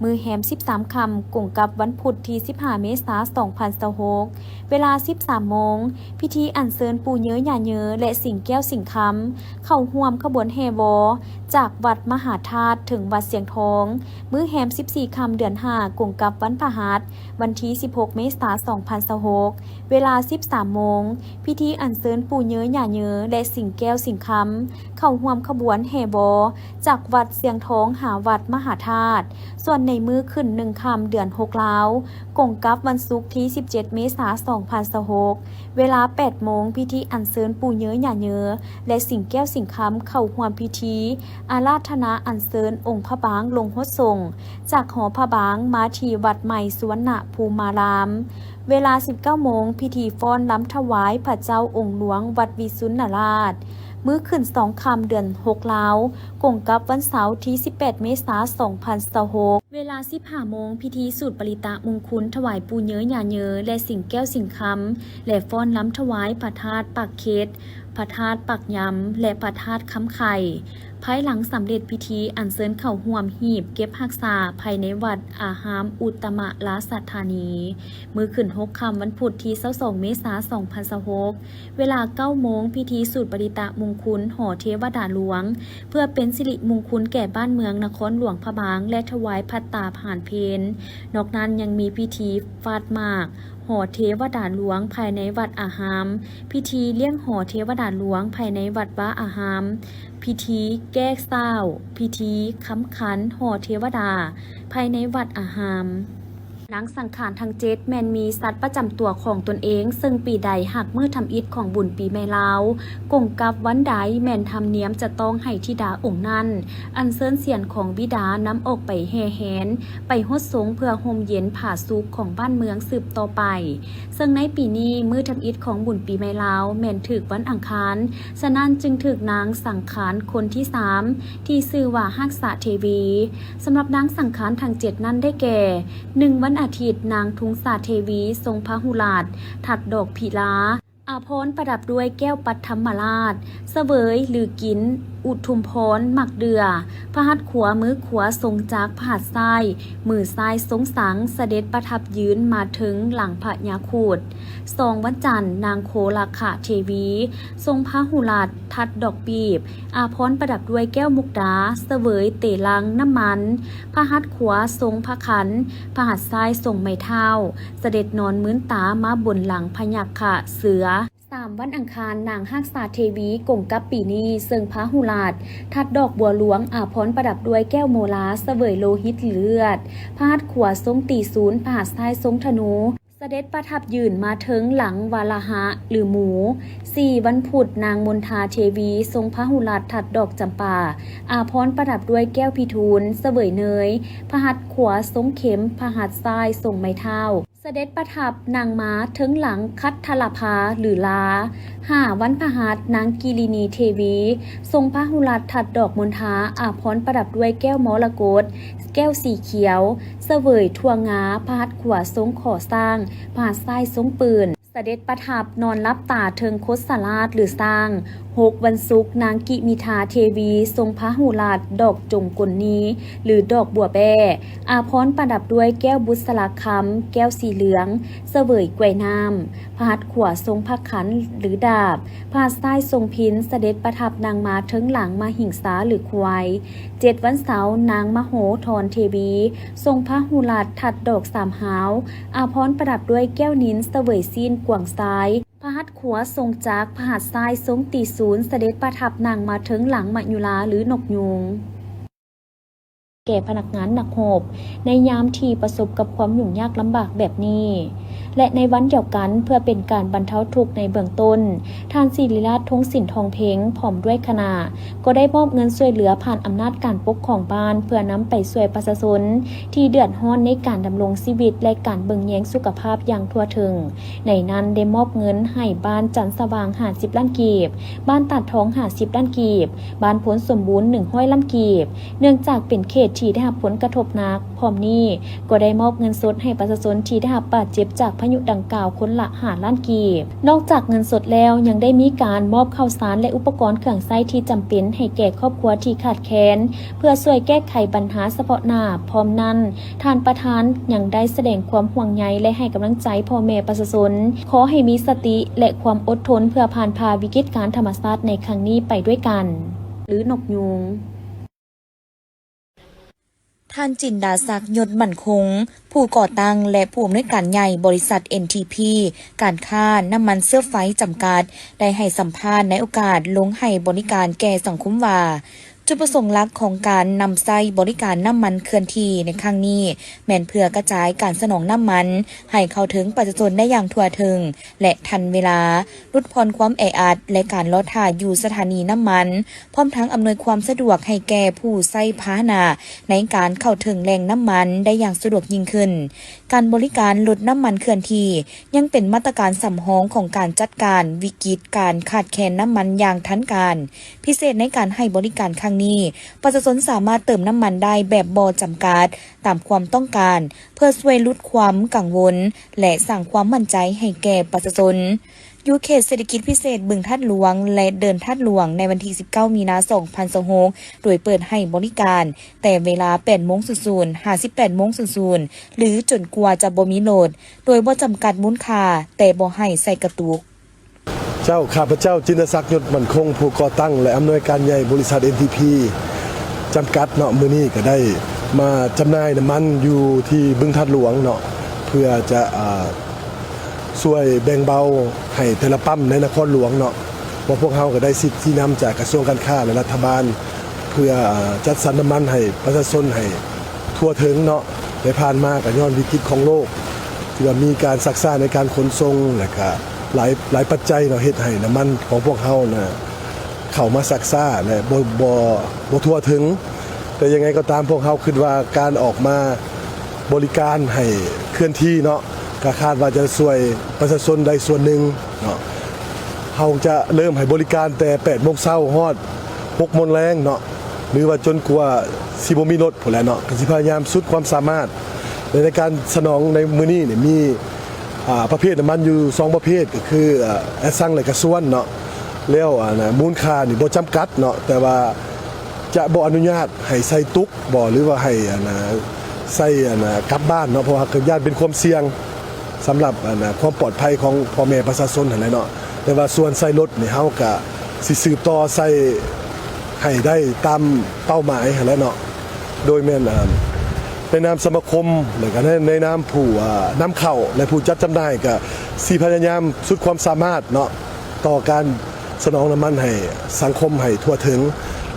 ມື້ແຮມສິບສາມຄ່ຳ ກົງກັບວັນພຸດທີສິບຫ້າເມສາສອງພັນຊາວຫົກ ເວລາສິບສາມໂມງ ພິທີອັນເຊີນປູ່ເຍີຍ່າເຍີ ແລະ ສິງແກ້ວສິງຄຳ ເຂົ້າຮ່ວມຂະບວນແຫ່ວໍ ຈາກວັດມະຫາທາດເຖິງວັດຊຽງທອງ. ມື້ແຮມສິບສີ່ຄ່ຳ ເດືອນຫ້າ ກົງກັບວັນພະຫັດ ວັນທີສິບຫົກເມສາສອງພັນຊາວຫົກ ເວລາສິບສາມໂມງ ພິທີອັນເຊີນປູ່ເຍີຍ່າເຍີ ແລະ ສິງແກ້ວສິງຄຳ ເຂົ້າຮ່ວມຂະບວນແຫ່ວໍ ຈາກວັດຊຽງທອງຫາວັດມະຫາທາດ. ສ່ວນໃນມື້ຂຶ້ນໜຶ່ງຄ່ຳ ເດືອນຫົກລາວ ກົງກັບວັນສຸກທີສິບເຈັດເມສາສອງພັນຊາວຫົກ ເວລາແປດໂມງ ພິທີອັນເຊີນປູ່ເຍີຍ່າເຍີ ແລະ ສິງແກ້ວສິງຄຳ ເຂົ້າຮ່ວມພິທີອາລາທະນາອັນເຊີນອົງພະບາງລົງຫົດສົງ ຈາກຫໍພະບາງມາທີ່ວັດໃໝ່ສຸວັນນະພູມາລາມ. ເວລາສິບເກົ້າໂມງ ພິທີຟ້ອນລຳຖວາຍພະເຈົ້າອົງຫຼວງວັດວິຊຸນນະລາດ. ມື້ຂຶ້ນສອງຄ່ຳ ເດືອນຫົກລາວ ກົງກັບວັນເສົາທີສິບແປດເມສາສອງພັນຊາວຫົກ ເວລາສິບຫ້າໂມງ ພິທີສູດປະລິຕະມຸງຄຸນ ຖວາຍປູ່ເຍີຍ່າເຍີ ແລະ ສິງແກ້ວສິງຄຳ ແລະ ຟ້ອນລຳຖວາຍພະທາດປາກເຄັດ, ພະທາດປາກຍຳ ແລະ ພະທາດຄຳໄຄ. ພາຍຫຼັງສຳເລັດພິທີ ອັນເຊີນເຂົ້າຮ່ວມຮີບເກັບຮັກສາພາຍໃນວັດອາຮາມອຸດຕະມະລາຊະທານີ. ມື້ຂຶ້ນຫົກຄ່ຳ ວັນພຸດທີຊາວສອງເມສາສອງພັນຊາວຫົກ ເວລາເກົ້າໂມງ ພິທີສູດປະລິຕະມຸງຄຸນຫໍເທວະດາຫຼວງ ເພື່ອເປັນສິລິມຸງຄຸນແກ່ບ້ານເມືອງນະຄອນຫຼວງພະບາງ ແລະ ຖວາຍພັດຕາຫານເພນ. ນອກນັ້ນຍັງມີພິທີຟາດໝາກຫໍເທວະດາຫຼວງພາຍໃນວັດອາຮາມ, ພິທີລ້ຽງຫໍເທວະດາຫຼວງພາຍໃນວັດວາອາຮາມ, ພິທີແກ້ສ້າວ, ພິທີຄຳຂັນຫໍເທວະດາພາຍໃນວັດອາຮາມ. ນາງສັງຂານທັງເຈັດ ແມ່ນມີສັດປະຈຳຕົວຂອງຕົນເອງ, ເຊິ່ງປີໃດຫາກມື້ທຳອິດຂອງບຸນປີໃໝ່ລາວ ກົງກັບວັນໃດ ແມ່ນທຳນຽມຈະຕ້ອງໃຫ້ທິດາອົງນັ້ນ ອັນເຊີນສຽນຂອງບິດານຳອອກໄປແຫ່ແຫນ ໄປຫົດສົງເພື່ອຮົ່ມເຢັນຜາສຸກຂອງບ້ານເມືອງສືບຕໍ່ໄປ. ເຊິ່ງໃນປີນີ້ ມື້ທຳອິດຂອງບຸນປີໃໝ່ລາວ ແມ່ນຖືກວັນອັງຄານ, ສະນັ້ນຈຶ່ງຖືກນາງສັງຂານຄົນທີສາມ ທີ່ຊື່ວ່າຮັກສະເທວີ. ສຳລັບນາງສັງຂານທັງເຈັດນັ້ນໄດ້ແກ່ ໜຶ່ງ ວັນອາທິດ ນາງທຸງສາເທວີ ຊົງພະຫຸລາດ ທັດດອກພິລາ ອາພອນປະດັບດ້ວຍແກ້ວປັດທຳມະລາດ ສະເຫວີຍ ຫຼື ກິນ ອຸທຸມພອນ ໝາກເດື່ອ ພະຫັດຂວາ ມືຂວາຊົງຈັກ ພະຫັດຊ້າຍ ມືຊ້າຍຊົງສັງ ສະເດັດປະທັບຢືນມາເທິງຫຼັງພະຍາຄຸດ. ສອງ ວັນຈັນ ນາງໂຄລາຄະເທວີ ຊົງພະຫຸລາດ ທັດດອກປີບ ອາພອນປະດັບດ້ວຍແກ້ວມຸກດາ ສະເຫວີຍເຕລັງນ້ຳມັນ ພະຫັດຂວາຊົງພະຂັນ ພະຫັດຊ້າຍຊົງໄມ້ເທົ້າ ສະເດັດນອນມືນຕາມາບົນຫຼັງພະຍັກຂະເສືອ. ສາມ ວັນອັງຄານ ນາງຮັກສາເທວີ ກົງກັບປີນີ້ ເຊິ່ງພະຫຸລາດ ທັດດອກບົວຫຼວງ ອາພອນປະດັບດ້ວຍແກ້ວໂມລາ ສະເຫວີຍໂລຫິດ ຫຼື ເລືອດ ພະຫັດຂວາຊົງຕີສູນ ພະຫັດຊ້າຍຊົງທະນູ ສະເດັດປະທັບຢືນມາເທິງຫຼັງວາລະຫະ ຫຼື ໝູ. ສີ່ ວັນພຸດ ນາງມົນທາເທວີ ຊົງພະຫຸລາດ ທັດດອກຈຳປາ ອາພອນປະດັບດ້ວຍແກ້ວພິທູນ ສະເຫວີຍເນີຍ ພະຫັດຂວາຊົງເຂັມ ພະຫັດຊ້າຍຊົງໄມ້ເທົ້າ ສະເດັດປະທັບນັ່ງມາເທິງຫຼັງຄັດທະລະພາ ຫຼື ລາ. ຫ້າ ວັນພະຫັດ ນາງກິລິນີເທວີ ຊົງພະຫຸລາດ ທັດດອກມົນທາ ອາພອນປະດັບດ້ວຍແກ້ວມໍລະກົດ ແກ້ວສີຂຽວ ສະເຫວີຍຖົ່ວງາ ພະຫັດຂວາຊົງຂໍຊ້າງ ພະຫັດຊ້າຍຊົງປືນ ສະເດັດປະທັບນອນຫຼັບຕາເທິງຄົດສະລາດ ຫຼື ຊ້າງ. ຫົກ ວັນສຸກ ນາງກິມິທາເທວີ ຊົງພະຫຸລາດ ດອກຈົງກົນນີ ຫຼື ດອກບົວແບ້ ອາພອນປະດັບດ້ວຍແກ້ວບຸດສະລາຄຳ ແກ້ວສີເຫຼືອງ ສະເຫວີຍກ້ວຍນ້ຳ ພະຫັດຂວາຊົງພະຂັນ ຫຼື ດາບ ພະຫັດຊ້າຍຊົງພິນ ສະເດັດປະທັບນັ່ງມາເທິງຫຼັງມະຫິງສາ ຫຼື ຄວາຍ. ເຈັດ ວັນເສົາ ນາງມະໂຫທອນເທວີ ຊົງພະຫຸລາດ ທັດດອກສາມຫາວ ອາພອນປະດັບດ້ວຍແກ້ວນິນ ສະເຫວີຍຊີ້ນກວາງຊາຍ ພະຫັດຂວາຊົງຈັກ ພະຫັດຊ້າຍຊົງຕີສູນ ສະເດັດປະທັບນັ່ງມາເທິງຫຼັງມະຍຸລາ ຫຼື ນົກຍູງ. ແກ່ພະນັກງານນັກຮົບ ໃນຍາມທີ່ປະສົບກັບຄວາມຫຍຸ້ງຍາກລຳບາກແບບນີ້ ແລະ ໃນວັນດຽວກັນ ເພື່ອເປັນການບັນເທົາທຸກໃນເບື້ອງຕົ້ນ, ທ່ານສິລິລາດ ທົງສິນທອງເພັງ ພ້ອມດ້ວຍຄະນະ ກໍໄດ້ມອບເງິນຊ່ວຍເຫຼືອຜ່ານອຳນາດການປົກຄອງບ້ານ ເພື່ອນຳໄປຊ່ວຍປະຊາຊົນທີ່ເດືອດຮ້ອນໃນການດຳລົງຊີວິດ ແລະ ການເບິ່ງແຍງສຸຂະພາບຢ່າງທົ່ວເຖິງ. ໃນນັ້ນໄດ້ມອບເງິນໃຫ້ບ້ານຈັນສະຫວ່າງຫ້າສິບລ້ານກີບ, ບ້ານຕາດທອງຫ້າສິບລ້ານກີບ, ບ້ານໂພນສົມບູນໜຶ່ງຮ້ອຍລ້ານກີບ, ເນື່ອງຈາກເປັນເຂດທີ່ໄດ້ຮັບຜົນກະທົບໜັກ. ພ້ອມນີ້ກໍໄດ້ມອບເງິນສົດໃຫ້ປະຊາຊົນທີ່ໄດ້ຮັບບາດເຈັບຈາກພະ ອາຍຸດັ່ງກ່າວຄົນລະຫ້າລ້ານກີບ. ນອກຈາກເງິນສົດແລ້ວ ຍັງໄດ້ມີການມອບເຂົ້າສານ ແລະ ອຸປະກອນເຄື່ອງໃຊ້ທີ່ຈຳເປັນໃຫ້ແກ່ຄອບຄົວທີ່ຂາດແຄນ ເພື່ອຊ່ວຍແກ້ໄຂບັນຫາສະເພາະໜ້າ. ພ້ອມນັ້ນ, ທ່ານປະທານຍັງໄດ້ສະແດງຄວາມຫ່ວງໃຍ ແລະ ໃຫ້ກຳລັງໃຈພໍ່ແມ່ປະຊາຊົນ, ຂໍໃຫ້ມີສະຕິ ແລະ ຄວາມອົດທົນ ເພື່ອຜ່ານຜ່າວິກິດການທຳມະຊາດໃນຄັ້ງນີ້ໄປດ້ວຍກັນ. ຫຼື ນົກຍູງ. ທ່ານ ຈິນດາສັກ ຍົດໝັ້ນຄົງ ຜູ້ກໍ່ຕັ້ງ ແລະ ຜູ້ອຳນວຍການໃຫຍ່ບໍລິສັດ ເອັນທີພີ ການຄ້ານ້ຳມັນເຊື້ອໄຟ ຈຳກັດ ໄດ້ໃຫ້ສຳພາດໃນໂອກາດລົງໃຫ້ບໍລິການແກ່ສັງຄົມວ່າ, ຈຸດປະສົງຫຼັກຂອງການນຳໃຊ້ບໍລິການນ້ຳມັນເຄື່ອນທີ່ໃນຄັ້ງນີ້ ແມ່ນເພື່ອກະຈາຍການສະໜອງນ້ຳມັນໃຫ້ເຂົ້າເຖິງປະຊາຊົນໄດ້ຢ່າງທົ່ວເຖິງ ແລະ ທັນເວລາ, ຫຼຸດຜ່ອນຄວາມແອອັດ ແລະ ການລໍຖ້າຢູ່ສະຖານີນ້ຳມັນ, ພ້ອມທັງອຳນວຍຄວາມສະດວກໃຫ້ແກ່ຜູ້ໃຊ້ພາຫະນະໃນການເຂົ້າເຖິງແຫຼ່ງນ້ຳມັນໄດ້ຢ່າງສະດວກຍິ່ງຂຶ້ນ. ການບໍລິການລົດນ້ຳມັນເຄື່ອນທີ່ ຍັງເປັນມາດຕະການສຳຮອງຂອງການຈັດການວິກິດການຂາດແຄນນ້ຳມັນຢ່າງທັນການ. ພິເສດໃນການໃຫ້ບໍລິການຄັ້ງນີ້, ປະຊາຊົນສາມາດເຕີມນ້ຳມັນໄດ້ແບບບໍ່ຈຳກັດຕາມຄວາມຕ້ອງການ, ເພື່ອຊ່ວຍຫຼຸດຄວາມກັງວົນ ແລະ ສ້າງຄວາມໝັ້ນໃຈໃຫ້ແກ່ປະຊາຊົນ. ຢູ່ເຂດເສດຖະກິດພິເສດບຶງທາດຫຼວງ ແລະ ເດີ່ນທາດຫຼວງ ໃນວັນທີສິບເກົ້າ ມີນາ ສອງພັນຊາວຫົກ ໂດຍເປີດໃຫ້ບໍລິການແຕ່ເວລາ ແປດໂມງສູນສູນ ຫາ ສິບແປດໂມງສູນສູນ ຫຼື ຈົນກວ່າຈະບໍ່ມີລົດ ໂດຍບໍ່ຈຳກັດມູນຄ່າ, ແຕ່ບໍ່ໃຫ້ໃສ່ກະຕຸກ. ເຈົ້າ, ຂ້າພະເຈົ້າ ຈິນດາສັກ ຍົດໝັ້ນຄົງ ຜູ້ກໍ່ຕັ້ງ ແລະ ອຳນວຍການໃຫຍ່ບໍລິສັດ ເອັນທີພີ ຈຳກັດເນາະ, ມື້ນີ້ກໍໄດ້ມາຈຳໜ່າຍນ້ຳມັນຢູ່ທີ່ບຶງທາດຫຼວງເນາະ, ເພື່ອຈະ ອ່າ ຊ່ວຍແບ່ງເບົາໃຫ້ແຕ່ລະປ້ຳໃນນະຄອນຫຼວງເນາະ, ເພາະພວກເຮົາກໍໄດ້ສິດຊີ້ນຳຈາກກະຊວງການຄ້າ ແລະ ລັດຖະບານ ເພື່ອ ອ່າ ຈັດສັນນ້ຳມັນໃຫ້ປະຊາຊົນໃຫ້ທົ່ວເຖິງເນາະ. ແຕ່ຜ່ານມາກໍຍ້ອນວິກິດຂອງໂລກ ທີ່ວ່າມີການຊັກຊ້າໃນການຂົນສົ່ງ ແລະ ກະຫຼາຍ, ຫຼາຍປັດໄຈເນາະ, ເຮັດໃຫ້ນ້ຳມັນຂອງພວກເຮົານະເຂົ້າມາຊັກຊ້າ ແລະ ບໍ່, ບໍ່, ບໍ່ທົ່ວເຖິງ. ແຕ່ຍັງໄງກໍຕາມ, ພວກເຮົາຄິດວ່າການອອກມາບໍລິການໃຫ້ເຄື່ອນທີ່ເນາະ, ກໍຄາດວ່າຈະຊ່ວຍປະຊາຊົນໄດ້ສ່ວນໜຶ່ງເນາະ. ເຮົາຈະເລີ່ມໃຫ້ບໍລິການແຕ່ແປດໂມງເຊົ້າຮອດຫົກໂມງແລງເນາະ, ຫຼືວ່າຈົນກວ່າຊິບໍ່ມີລົດພຸ້ນແຫຼະເນາະ, ກໍຊິພະຍາຍາມສຸດຄວາມສາມາດ. ແລະ ໃນການສະໜອງໃນມື້ນີ້ນີ້ມີ ອ່າ ປະເພດນ້ຳມັນຢູ່ສອງປະເພດ ກໍຄື ເອີ ແອັດຊັງ ແລະ ກະຊວນເນາະ. ແລ້ວ ອັນ ມູນຄ່ານີ້ບໍ່ຈຳກັດເນາະ, ແຕ່ວ່າຈະບໍ່ອະນຸຍາດໃຫ້ໃສ່ຕຸກບໍ ຫຼືວ່າໃຫ້ ອັນ ໃສ່ ອັນ ກັບບ້ານເນາະ, ເພາະວ່າກໍຢ້ານເປັນຄວາມສ່ຽງສຳລັບ ອັນ ຄວາມປອດໄພຂອງພໍ່ແມ່ປະຊາຊົນຫັ້ນແຫຼະເນາະ. ແຕ່ວ່າສ່ວນໃສ່ລົດນີ້ ເຮົາກະຊິສືບຕໍ່ໃສ່ໃຫ້ໄດ້ຕາມເປົ້າໝາຍຫັ້ນແຫຼະເນາະ. ໂດຍແມ່ນ ອ່າ ໃນນາມສະມາຄົມ ແລະ ກະໃນ ໃນນາມຜູ້ ອ່າ ນຳເຂົ້າ ແລະ ຜູ້ຈັດຈຳໜ່າຍ ກະຊິພະຍາຍາມສຸດຄວາມສາມາດເນາະ ຕໍ່ການສະໜອງນ້ຳມັນໃຫ້ສັງຄົມໃຫ້ທົ່ວເຖິງ.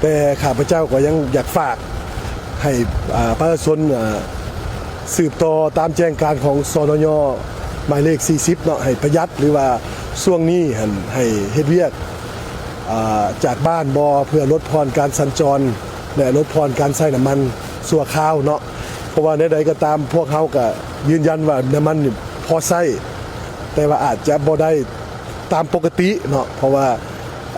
ແຕ່ຂ້າພະເຈົ້າກໍຍັງຢາກຝາກໃຫ້ ອ່າ ປະຊາຊົນ ອ່າ ສືບຕໍ່ຕາມແຈ້ງການຂອງ ສນຍ ໝາຍເລກສີ່ສິບເນາະ, ໃຫ້ປະຢັດ ຫຼືວ່າຊ່ວງນີ້ຫັ້ນໃຫ້ເຮັດວຽກ ອ່າ ຈາກບ້ານບໍ່ ເພື່ອລົດຜ່ອນການສັນຈອນ ແລະ ລົດຜ່ອນການໃຊ້ນ້ຳມັນຊົ່ວຄາວເນາະ. ເພາະວ່າແນວໃດກໍຕາມ ພວກເຮົາກໍຢືນຢັນວ່ານ້ຳມັນນີ້ພໍໃຊ້, ແຕ່ວ່າອາດຈະບໍ່ໄດ້ຕາມປົກກະຕິເນາະ, ເພາະວ່າ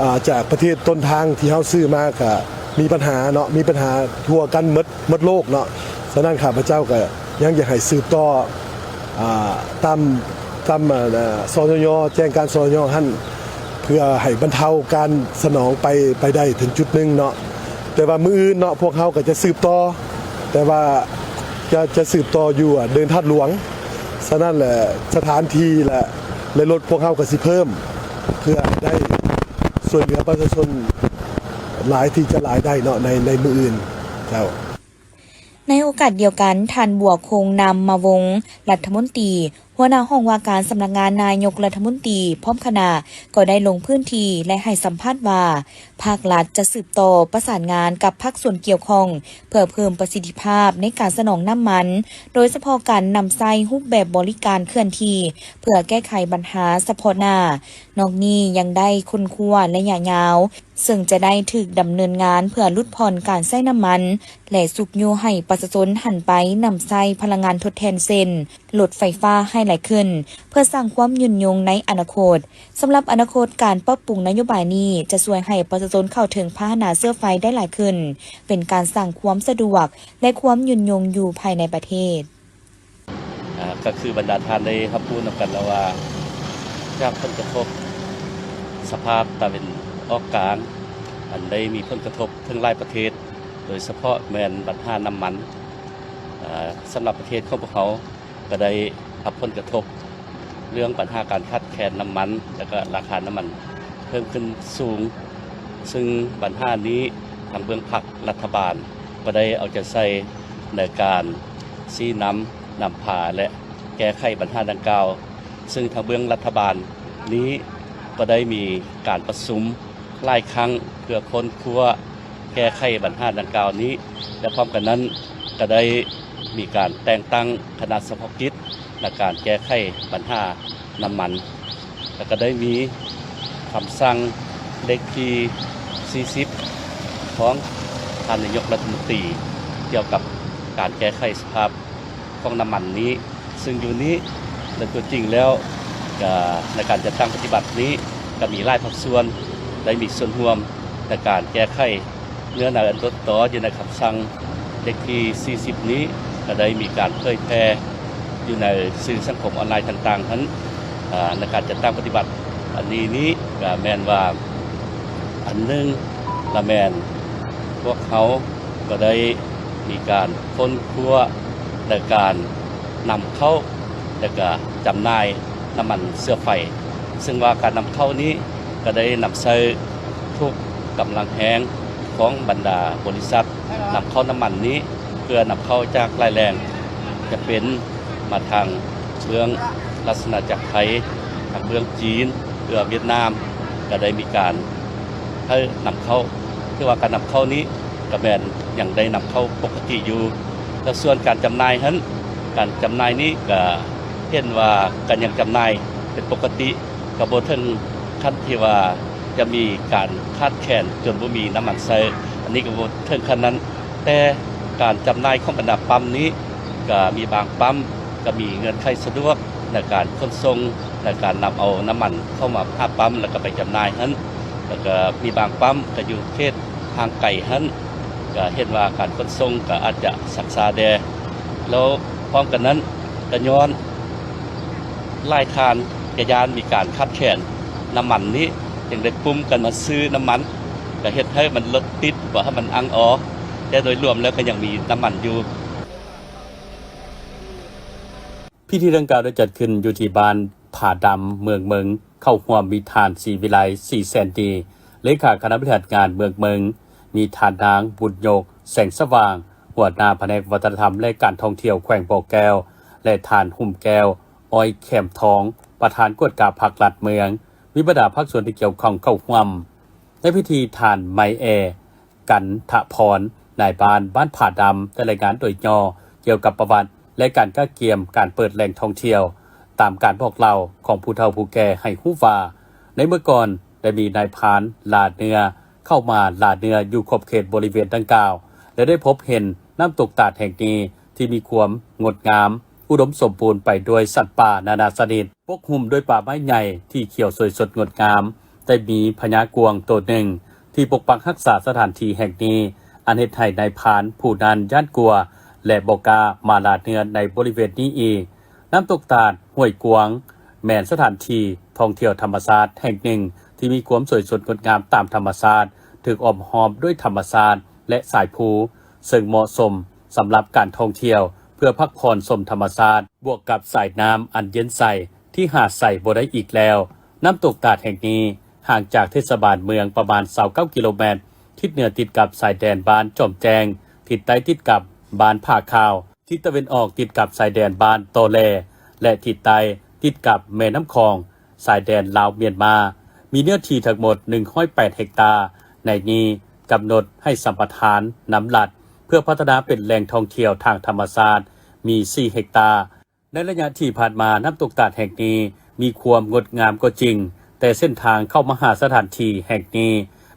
ອ່າ ຈາກປະເທດຕົ້ນທາງທີ່ເຮົາຊື້ມາກໍມີບັນຫາເນາະ, ມີບັນຫາທົ່ວກັນໝົດ ໝົດໂລກເນາະ. ສະນັ້ນ ຂ້າພະເຈົ້າກໍຍັງຢາກໃຫ້ສືບຕໍ່ ອ່າ ຕາມ ຕາມ ອ່າ ສນຍ ແຈ້ງການ ສນຍ ຫັ້ນ ເພື່ອໃຫ້ບັນເທົາການສະໜອງໄປ ໄປໄດ້ເຖິງຈຸດໜຶ່ງເນາະ. ແຕ່ວ່າມື້ອື່ນເນາະ ພວກເຮົາກໍຈະສືບຕໍ່, ແຕ່ວ່າຈະ ຈະສືບຕໍ່ຢູ່ ອ່າ ເດີ່ນທາດຫຼວງ. ສະນັ້ນແຫຼະ ສະຖານທີ່ ແລະ ແລະ ລົດພວກເຮົາກໍຊິເພີ່ມ ເພື່ອໃຫ້ໄດ້ຊ່ວຍເຫຼືອປະຊາຊົນຫຼາຍທີ່ຈະຫຼາຍໄດ້ເນາະ ໃນ ໃນມື້ອື່ນ. ເຈົ້າ. ໃນໂອກາດດຽວກັນ, ທ່ານ ບົວຄົງ ນາມມະວົງ ລັດຖະມົນຕີ ຫົວໜ້າຫ້ອງວ່າການສຳນັກງານນາຍົກລັດຖະມົນຕີ ພ້ອມຄະນະ ກໍໄດ້ລົງພື້ນທີ່ ແລະ ໃຫ້ສຳພາດວ່າ ພາກລັດຈະສືບຕໍ່ປະສານງານກັບພາກສ່ວນກ່ຽວຂ້ອງ ເພື່ອເພີ່ມປະສິດທິພາບໃນການສະໜອງນ້ຳມັນ, ໂດຍສະເພາະການນຳໃຊ້ຮູບແບບບໍລິການເຄື່ອນທີ່ ເພື່ອແກ້ໄຂບັນຫາສະເພາະໜ້າ. ນອກນີ້ຍັງໄດ້ຄົ້ນຄວ້າໄລຍະຍາວ ເຊິ່ງຈະໄດ້ຖືກດຳເນີນງານເພື່ອຫຼຸດຜ່ອນການໃຊ້ນ້ຳມັນ ແລະ ຊຸກຍູ້ໃຫ້ປະຊາຊົນຫັນໄປນຳໃຊ້ພະລັງງານທົດແທນ ເຊັ່ນ ລົດໄຟຟ້າໃຫ້ຫຼາຍຂຶ້ນ ເພື່ອສ້າງຄວາມຍືນຍົງໃນອະນາຄົດ. ສຳລັບອະນາຄົດ, ການປັບປຸງນະໂຍບາຍນີ້ຈະຊ່ວຍໃຫ້ປະຊາຊົນເຂົ້າເຖິງພາຫະນະເຊື້ອໄຟໄດ້ຫຼາຍຂຶ້ນ, ເປັນການສ້າງຄວາມສະດວກ ແລະ ຄວາມຍືນຍົງຢູ່ພາຍໃນປະເທດ. ເອີ່ມ ກໍຄືບັນດາທ່ານໄດ້ຮັບຮູ້ນຳກັນແລ້ວວ່າ ຈາກຜົນກະທົບສະພາບຕາເວັນອອກກາງ ອັນໄດ້ມີຜົນກະທົບເຖິງຫຼາຍປະເທດ ໂດຍສະເພາະແມ່ນບັນຫານ້ຳມັນ. ເອີ ສຳລັບປະເທດຂອງພວກເຮົາກໍໄດ້ຮັບຜົນກະທົບເລື່ອງບັນຫາການຂາດແຄນນ້ຳມັນ ແລະ ກະລາຄານ້ຳມັນເພີ່ມຂຶ້ນສູງ, ຊຶ່ງບັນຫານີ້ທາງເບື້ອງພັກລັດຖະບານກໍໄດ້ເອົາໃຈໃສ່ໃນການຊີ້ນຳ, ນຳພາ ແລະ ແກ້ໄຂບັນຫາດັ່ງກ່າວ, ຊຶ່ງທາງເບື້ອງລັດຖະບານນີ້ກໍໄດ້ມີການປະຊຸມຫຼາຍຄັ້ງເພື່ອຄົ້ນຄວ້າແກ້ໄຂບັນຫາດັ່ງກ່າວນີ້ ແລະ ພ້ອມກັນນັ້ນກໍໄດ້ມີການແຕ່ງຕັ້ງຄະນະສະເພາະກິດໃນການແກ້ໄຂບັນຫານ້ຳມັນ ແລະ ກໍໄດ້ມີຄຳສັ່ງເລກທີສີ່ສິບ ຂອງທ່ານນາຍົກລັດຖະມົນຕີ ກ່ຽວກັບການແກ້ໄຂສະພາບ ຂອງນ້ຳມັນນີ້, ຊຶ່ງຢູ່ນີ້ໃນຕົວຈິງແລ້ວ ກະໃນການຈັດຕັ້ງປະຕິບັດນີ້ ກະມີຫຼາຍພາກສ່ວນໄດ້ມີສ່ວນຮ່ວມໃນການແກ້ໄຂເນື້ອໃນອັນຕົ້ນຕໍຢູ່ໃນຄຳສັ່ງເລກທີສີ່ສິບນີ້ ກະໄດ້ມີການເຜີຍແຜ່ຢູ່ໃນສື່ສັງຄົມອອນລາຍຕ່າງໆຫັ້ນ. ອາ ໃນການຈັດຕັ້ງປະຕິບັດອັນນີ້ນີ້ ກະແມ່ນວ່າ ອັນໜຶ່ງລະແມ່ນພວກເຮົາກໍໄດ້ມີການຄົ້ນຄວ້າໃນການນຳເຂົ້າ ແລະ ກະຈຳໜ່າຍນ້ຳມັນເຊື້ອໄຟ, ຊຶ່ງວ່າການນຳເຂົ້ານີ້ກໍໄດ້ນຳໃຊ້ທຸກກຳລັງແຮງຂອງບັນດາບໍລິສັດນຳເຂົ້ານ້ຳມັນນີ້ ເພື່ອນຳເຂົ້າຈາກຫຼາຍແຫຼ່ງ ຈະເປັນມາທາງເບື້ອງລາຊະອານາຈັກໄທ, ທາງເບື້ອງຈີນ ເພື່ອຫວຽດນາມ ກໍໄດ້ມີການໃຫ້ນຳເຂົ້າ, ຖືວ່າການນຳເຂົ້ານີ້ກໍແມ່ນຍັງໄດ້ນຳເຂົ້າປົກກະຕິຢູ່. ແລະ ສ່ວນການຈຳໜ່າຍຫັ້ນ, ການຈຳໜ່າຍນີ້ກໍເຫັນວ່າກໍຍັງຈຳໜ່າຍເປັນປົກກະຕິ, ກໍບໍ່ເຖິງຂັ້ນທີ່ວ່າຈະມີການຂາດແຄນຈົນບໍ່ມີນ້ຳມັນໃຊ້, ອັນນີ້ກໍບໍ່ເຖິງຂັ້ນນັ້ນ. ແຕ່ການຈຳໜ່າຍຂອງບັນດາປ້ຳນີ້ ກະມີບາງປ້ຳກະມີເງື່ອນໄຂສະດວກໃນການຂົນສົ່ງ ໃນການນຳເອົານ້ຳມັນເຂົ້າມາຫາປ້ຳ ແລ້ວກະໄປຈຳໜ່າຍຫັ້ນ, ແລ້ວກະມີບາງປ້ຳກະຢູ່ເຂດຫ່າງໄກຫັ້ນ, ກະເຫັນວ່າການຂົນສົ່ງກະອາດຈະຊັກຊ້າແດ່. ແລ້ວພ້ອມກັນນັ້ນ ກະຍ້ອນຫຼາຍທ່ານກະຢ້ານມີການຂາດແຄນນ້ຳມັນນີ້ ຈຶ່ງໄດ້ປຸ້ມກັນມາຊື້ນ້ຳມັນ, ກະເຮັດໃຫ້ມັນລົດຕິດ ບໍ່ໃຫ້ມັນອັ່ງອໍ, ແຕ່ໂດຍລວມແລ້ວກໍຍັງມີນ້ຳມັນຢູ່. ພິທີດັ່ງກ່າວໄດ້ຈັດຂຶ້ນຢູ່ທີ່ບ້ານຜາດຳ ເມືອງເມິງ, ເຂົ້າຮ່ວມມີທ່ານ ສີວິໄລ ສີແສນດີ ເລຂາຄະນະບໍລິຫານງານເມືອງເມິງ, ມີທ່ານນາງ ບຸນຍົກ ແສງສະຫວ່າງ ຫົວໜ້າພະແນກວັດທະນະທຳ ແລະ ການທ່ອງທ່ຽວແຂວງບໍ່ແກ້ວ ແລະ ທ່ານ ຫຸ້ມແກ້ວ ອ້ອຍແຂມທອງ ປະທານກວດກາພັກລັດເມືອງ, ມີບັນດາພາກສ່ວນທີ່ກ່ຽວຂ້ອງເຂົ້າຮ່ວມ. ໃນພິທີ ທ່ານ ໄມແອ ກັນທະພອນ ນາຍບ້ານ ບ້ານຜາດຳ ໄດ້ລາຍງານໂດຍຫຍໍ້ກ່ຽວກັບປະຫວັດ ແລະ ການກະກຽມການເປີດແຫຼ່ງທ່ອງທ່ຽວ ຕາມການບອກເລົ່າຂອງຜູ້ເຖົ້າຜູ້ແກ່ໃຫ້ຮູ້ວ່າ ໃນເມື່ອກ່ອນໄດ້ມີນາຍພານລ່າເນື້ອເຂົ້າມາລ່າເນື້ອຢູ່ຂອບເຂດບໍລິເວນດັ່ງກ່າວ ແລະ ໄດ້ພົບເຫັນນ້ຳຕົກຕາດແຫ່ງນີ້ທີ່ມີຄວາມງົດງາມ ອຸດົມສົມບູນໄປດ້ວຍສັດປ່ານານາຊະນິດ ປົກຫຸ້ມດ້ວຍປ່າໄມ້ໃຫຍ່ທີ່ຂຽວສວຍສົດງົດງາມ, ໄດ້ມີພະຍາກວາງໂຕໜຶ່ງທີ່ປົກປັກຮັກສາສະຖານທີ່ແຫ່ງນີ້, ອັນເຮັດໃຫ້ນາຍພານຜູ້ນັ້ນຢ້ານກົວ ແລະ ບໍ່ກ້າມາລ່າເນື້ອໃນບໍລິເວນນີ້ອີກ. ນ້ຳຕົກຕາດຫ້ວຍກວາງ ແມ່ນສະຖານທີ່ທ່ອງທ່ຽວທຳມະຊາດແຫ່ງໜຶ່ງທີ່ມີຄວາມສວຍສົດງົດງາມຕາມທຳມະຊາດ, ຖືກອ້ອມຮອບດ້ວຍທຳມະຊາດ ແລະ ສາຍພູ, ເຊິ່ງເໝາະສົມສຳລັບການທ່ອງທ່ຽວເພື່ອພັກຜ່ອນຊົມທຳມະຊາດ, ບວກກັບສາຍນ້ຳອັນເຢັນໃສທີ່ຫາໃສບໍ່ໄດ້ອີກແລ້ວ. ນ້ຳຕົກຕາດແຫ່ງນີ້ຫ່າງຈາກເທດສະບານເມືອງປະມານຊາວເກົ້າກິໂລແມັດ, ທິດເໜືອຕິດກັບຊາຍແດນບ້ານຈອມແຈ້ງ, ທິດໃຕ້ຕິດກັບບ້ານຜາຂາວ, ທິດຕາເວັນອອກຕິດກັບຊາຍແດນບ້ານຕໍແລ ແລະ ທິດໃຕ້ຕິດກັບແມ່ນ້ຳຂອງ, ຊາຍແດນລາວ-ມຽນມາ, ມີເນື້ອທີ່ທັງໝົດໜຶ່ງຮ້ອຍແປດເຮັກຕາ. ໃນນີ້ກຳນົດໃຫ້ສຳປະທານນຳລັດ ເພື່ອພັດທະນາເປັນແຫຼ່ງທ່ອງທ່ຽວທາງທຳມະຊາດ ມີສີ່ເຮັກຕາ. ໃນໄລຍະທີ່ຜ່ານມາ, ນ້ຳຕົກຕາດແຫ່ງນີ້ມີຄວາມງົດງາມກໍຈິງ, ແຕ່ເສັ້ນທາງເຂົ້າມາຫາສະຖານທີ່ແຫ່ງນີ້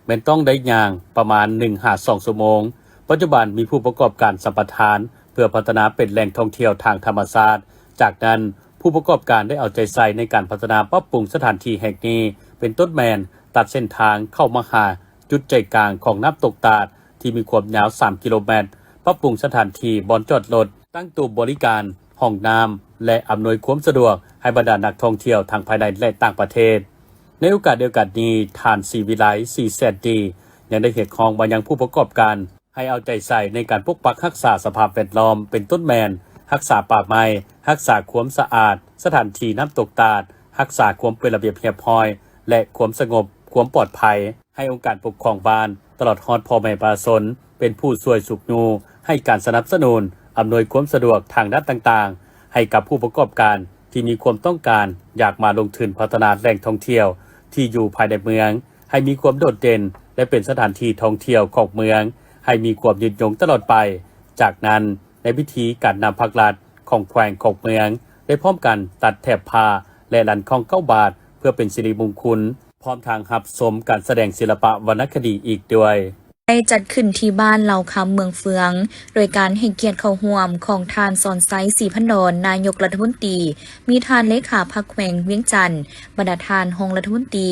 ແມ່ນຕ້ອງໄດ້ຍ່າງປະມານໜຶ່ງຫາສອງຊົ່ວໂມງ. ປັດຈຸບັນມີຜູ້ປະກອບການສຳປະທານເພື່ອພັດທະນາເປັນແຫຼ່ງທ່ອງທ່ຽວທາງທຳມະຊາດ. ຈາກນັ້ນ, ຜູ້ປະກອບການໄດ້ເອົາໃຈໃສ່ໃນການພັດທະນາປັບປຸງສະຖານທີ່ແຫ່ງນີ້, ເປັນຕົ້ນແມ່ນຕັດເສັ້ນທາງເຂົ້າມາຫາຈຸດໃຈກາງຂອງນ້ຳຕົກຕາດທີ່ມີຄວາມຍາວສາມກິໂລແມັດ, ປັບປຸງສະຖານທີ່ບ່ອນຈອດລົດ, ຕັ້ງໂຕະບໍລິການ ຫ້ອງນ້ຳ ແລະ ອຳນວຍຄວາມສະດວກໃຫ້ບັນດານັກທ່ອງທ່ຽວທັງພາຍໃນ ແລະ ຕ່າງປະເທດ. ໃນໂອກາດດຽວກັນນີ້, ທ່ານ ສີວິໄລ ສີແສນດີ ຍັງໄດ້ຮຽກຮ້ອງມາຍັງຜູ້ປະກອບການ ໃຫ້ເອົາໃຈໃສ່ໃນການປົກປັກຮັກສາສະພາບແວດລ້ອມ ເປັນຕົ້ນແມ່ນ ຮັກສາປ່າໄມ້, ຮັກສາຄວາມສະອາດ, ສະຖານທີ່ນ້ຳຕົກຕາດ, ຮັກສາຄວາມເປັນລະບຽບຮຽບຮ້ອຍ ແລະ ຄວາມສະຫງົບ, ຄວາມປອດໄພ, ໃຫ້ອົງການປົກຄອງບ້ານ ຕະຫຼອດຮອດພໍ່ແມ່ປະຊາຊົນ ເປັນຜູ້ຊ່ວຍຊຸກຍູ້ ໃຫ້ການສະໜັບສະໜູນ, ອຳນວຍຄວາມສະດວກທາງດ້ານຕ່າງໆ ໃຫ້ກັບຜູ້ປະກອບການທີ່ມີຄວາມຕ້ອງການຢາກມາລົງທຶນພັດທະນາແຫຼ່ງທ່ອງທ່ຽວທີ່ຢູ່ພາຍໃນເມືອງ ໃຫ້ມີຄວາມໂດດເດັ່ນ ແລະ ເປັນສະຖານທີ່ທ່ອງທ່ຽວຂອງເມືອງ ໃຫ້ມີຄວາມຍືນຍົງຕະຫຼອດໄປ. ຈາກນັ້ນ, ໃນພິທີ, ການນຳພັກລັດຂອງແຂວງຂອງເມືອງ ໄດ້ພ້ອມກັນຕັດແຖບຜ້າ ແລະ ລັນຄ້ອງເກົ້າບາດ ເພື່ອເປັນສິລິມຸງຄຸນ, ພ້ອມທັງຮັບຊົມການສະແດງສິລະປະວັນນະຄະດີອີກດ້ວຍ. ໄດ້ຈັດຂຶ້ນທີ່ບ້ານເລົ່າຄຳ ເມືອງເຟືອງ ໂດຍການໃຫ້ກຽດເຂົ້າຮ່ວມຂອງທ່ານ ສອນໄຊ ສີພັນດອນ ນາຍົກລັດຖະມົນຕີ, ມີທ່ານເລຂາພັກແຂວງວຽງຈັນ, ບັນດາທ່ານຮອງລັດຖະມົນຕີ,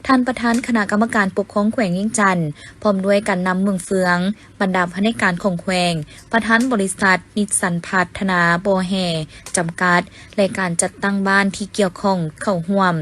ທ່ານປະທານຄະນະກຳມະການປົກຄອງແຂວງວຽງຈັນ, ພ້ອມດ້ວຍການນຳເມືອງເຟືອງ, ບັນດາພະແນກການຂອງແຂວງ, ປະທານບໍລິສັດນິດສັນພັດທະນາບໍ່ແຮ່ຈຳກັດ ແລະ ການຈັດຕັ້ງບ້ານທີ່ກ່ຽວຂ້ອງເຂົ້າຮ່ວມ.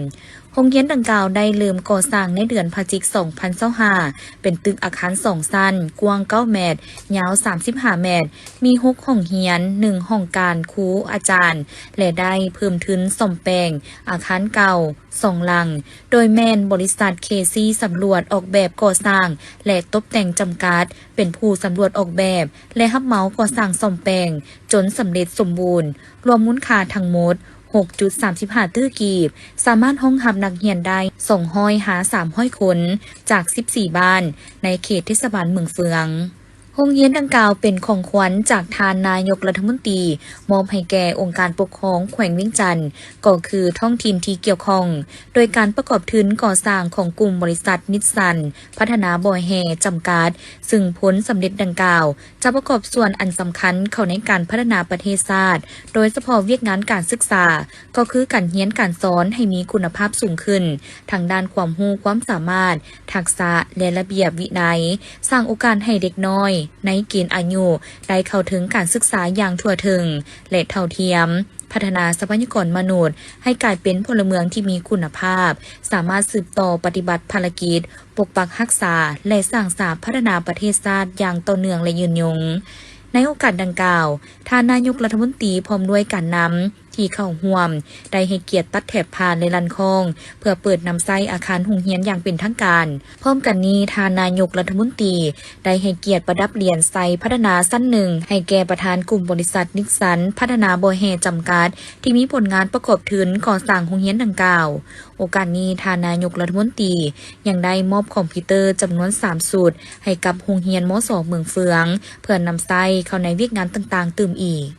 ໂຮງຮຽນດັ່ງກ່າວໄດ້ເລີ່ມກໍ່ສ້າງໃນເດືອນພະຈິກ ສອງພັນຊາວຫ້າ ເປັນຕຶກອາຄານສອງຊັ້ນ, ກວ້າງເກົ້າແມັດ, ຍາວສາມສິບຫ້າແມັດ, ມີຫົກຫ້ອງຮຽນ, ໜຶ່ງຫ້ອງການຄູອາຈານ ແລະ ໄດ້ເພີ່ມທຶນສ້ອມແປງອາຄານເກົ່າ ສອງຫຼັງ, ໂດຍແມ່ນບໍລິສັດ ເຄຊີ ສຳຫຼວດອອກແບບກໍ່ສ້າງ ແລະ ຕົບແຕ່ງຈຳກັດ ເປັນຜູ້ສຳຫຼວດອອກແບບ ແລະ ຮັບເໝົາກໍ່ສ້າງສ້ອມແປງຈົນສຳເລັດສົມບູນ, ລວມມູນຄ່າທັງໝົດ ຫົກຈຸດສາມສິບຫ້າຕື້ກີບ, ສາມາດຮອງຮັບນັກຮຽນໄດ້ ສອງຮ້ອຍຫາສາມຮ້ອຍຄົນ ຈາກ ສິບສີ່ບ້ານ ໃນເຂດເທດສະບານເມືອງເຟືອງ. ໂຮງຮຽນດັ່ງກ່າວເປັນຂອງຂວັນຈາກທ່ານນາຍົກລັດຖະມົນຕີ ມອບໃຫ້ແກ່ອົງການປົກຄອງແຂວງວຽງຈັນ ກໍຄືທ້ອງຖິ່ນທີ່ກ່ຽວຂ້ອງ, ໂດຍການປະກອບທຶນກໍ່ສ້າງຂອງກຸ່ມບໍລິສັດນິດສັນພັດທະນາບໍ່ແຮ່ຈຳກັດ, ຊຶ່ງຜົນສຳເລັດດັ່ງກ່າວຈະປະກອບສ່ວນອັນສຳຄັນເຂົ້າໃນການພັດທະນາປະເທດຊາດ, ໂດຍສະເພາະວຽກງານການສຶກສາ ກໍຄືການຮຽນການສອນໃຫ້ມີຄຸນນະພາບສູງຂຶ້ນ ທາງດ້ານຄວາມຮູ້ຄວາມສາມາດ, ທັກສະ ແລະ ລະບຽບວິໄນ, ສ້າງໂອກາດໃຫ້ເດັກນ້ອຍໃນເກນອາຍຸໄດ້ເຂົ້າເຖິງການສຶກສາຢ່າງທົ່ວເຖິງ ແລະ ເທົ່າທຽມ, ພັດທະນາຊັບພະຍາກອນມະນຸດໃຫ້ກາຍເປັນພົນລະເມືອງທີ່ມີຄຸນນະພາບ, ສາມາດສືບຕໍ່ປະຕິບັດພາລະກິດປົກປັກຮັກສາ ແລະ ສ້າງສາພັດທະນາປະເທດຊາດຢ່າງຕໍ່ເນື່ອງ ແລະ ຍືນຍົງ. ໃນໂອກາດດັ່ງກ່າວ, ທ່ານນາຍົກລັດຖະມົນຕີ ພ້ອມດ້ວຍການນຳ ທີ່ເຂົ້າຮ່ວມ ໄດ້ໃຫ້ກຽດຕັດແຖບຜ້າ ແລະ ລັນຄ້ອງ ເພື່ອເປີດນຳໃຊ້ອາຄານໂຮງຮຽນຢ່າງເປັນທາງການ. ພ້ອມກັນນີ້, ທ່ານນາຍົກລັດຖະມົນຕີ ໄດ້ໃຫ້ກຽດປະດັບຫຼຽນໄຊພັດທະນາຊັ້ນໜຶ່ງ ໃຫ້ແກ່ປະທານກຸ່ມບໍລິສັດນິດສັນພັດທະນາບໍ່ແຮ່ຈຳກັດ ທີ່ມີຜົນງານປະກອບທຶນກໍ່ສ້າງໂຮງຮຽນດັ່ງກ່າວ. ໂອກາດນີ້, ທ່ານນາຍົກລັດຖະມົນຕີ ຍັງໄດ້ມອບຄອມພິວເຕີຈຳນວນສາມຊຸດ ໃຫ້ກັບໂຮງຮຽນ ມສ ເມືອງເຟືອງ ເພື່ອນຳໃຊ້ເຂົ້າໃນວຽກງານຕ່າງໆຕື່ມອີກ.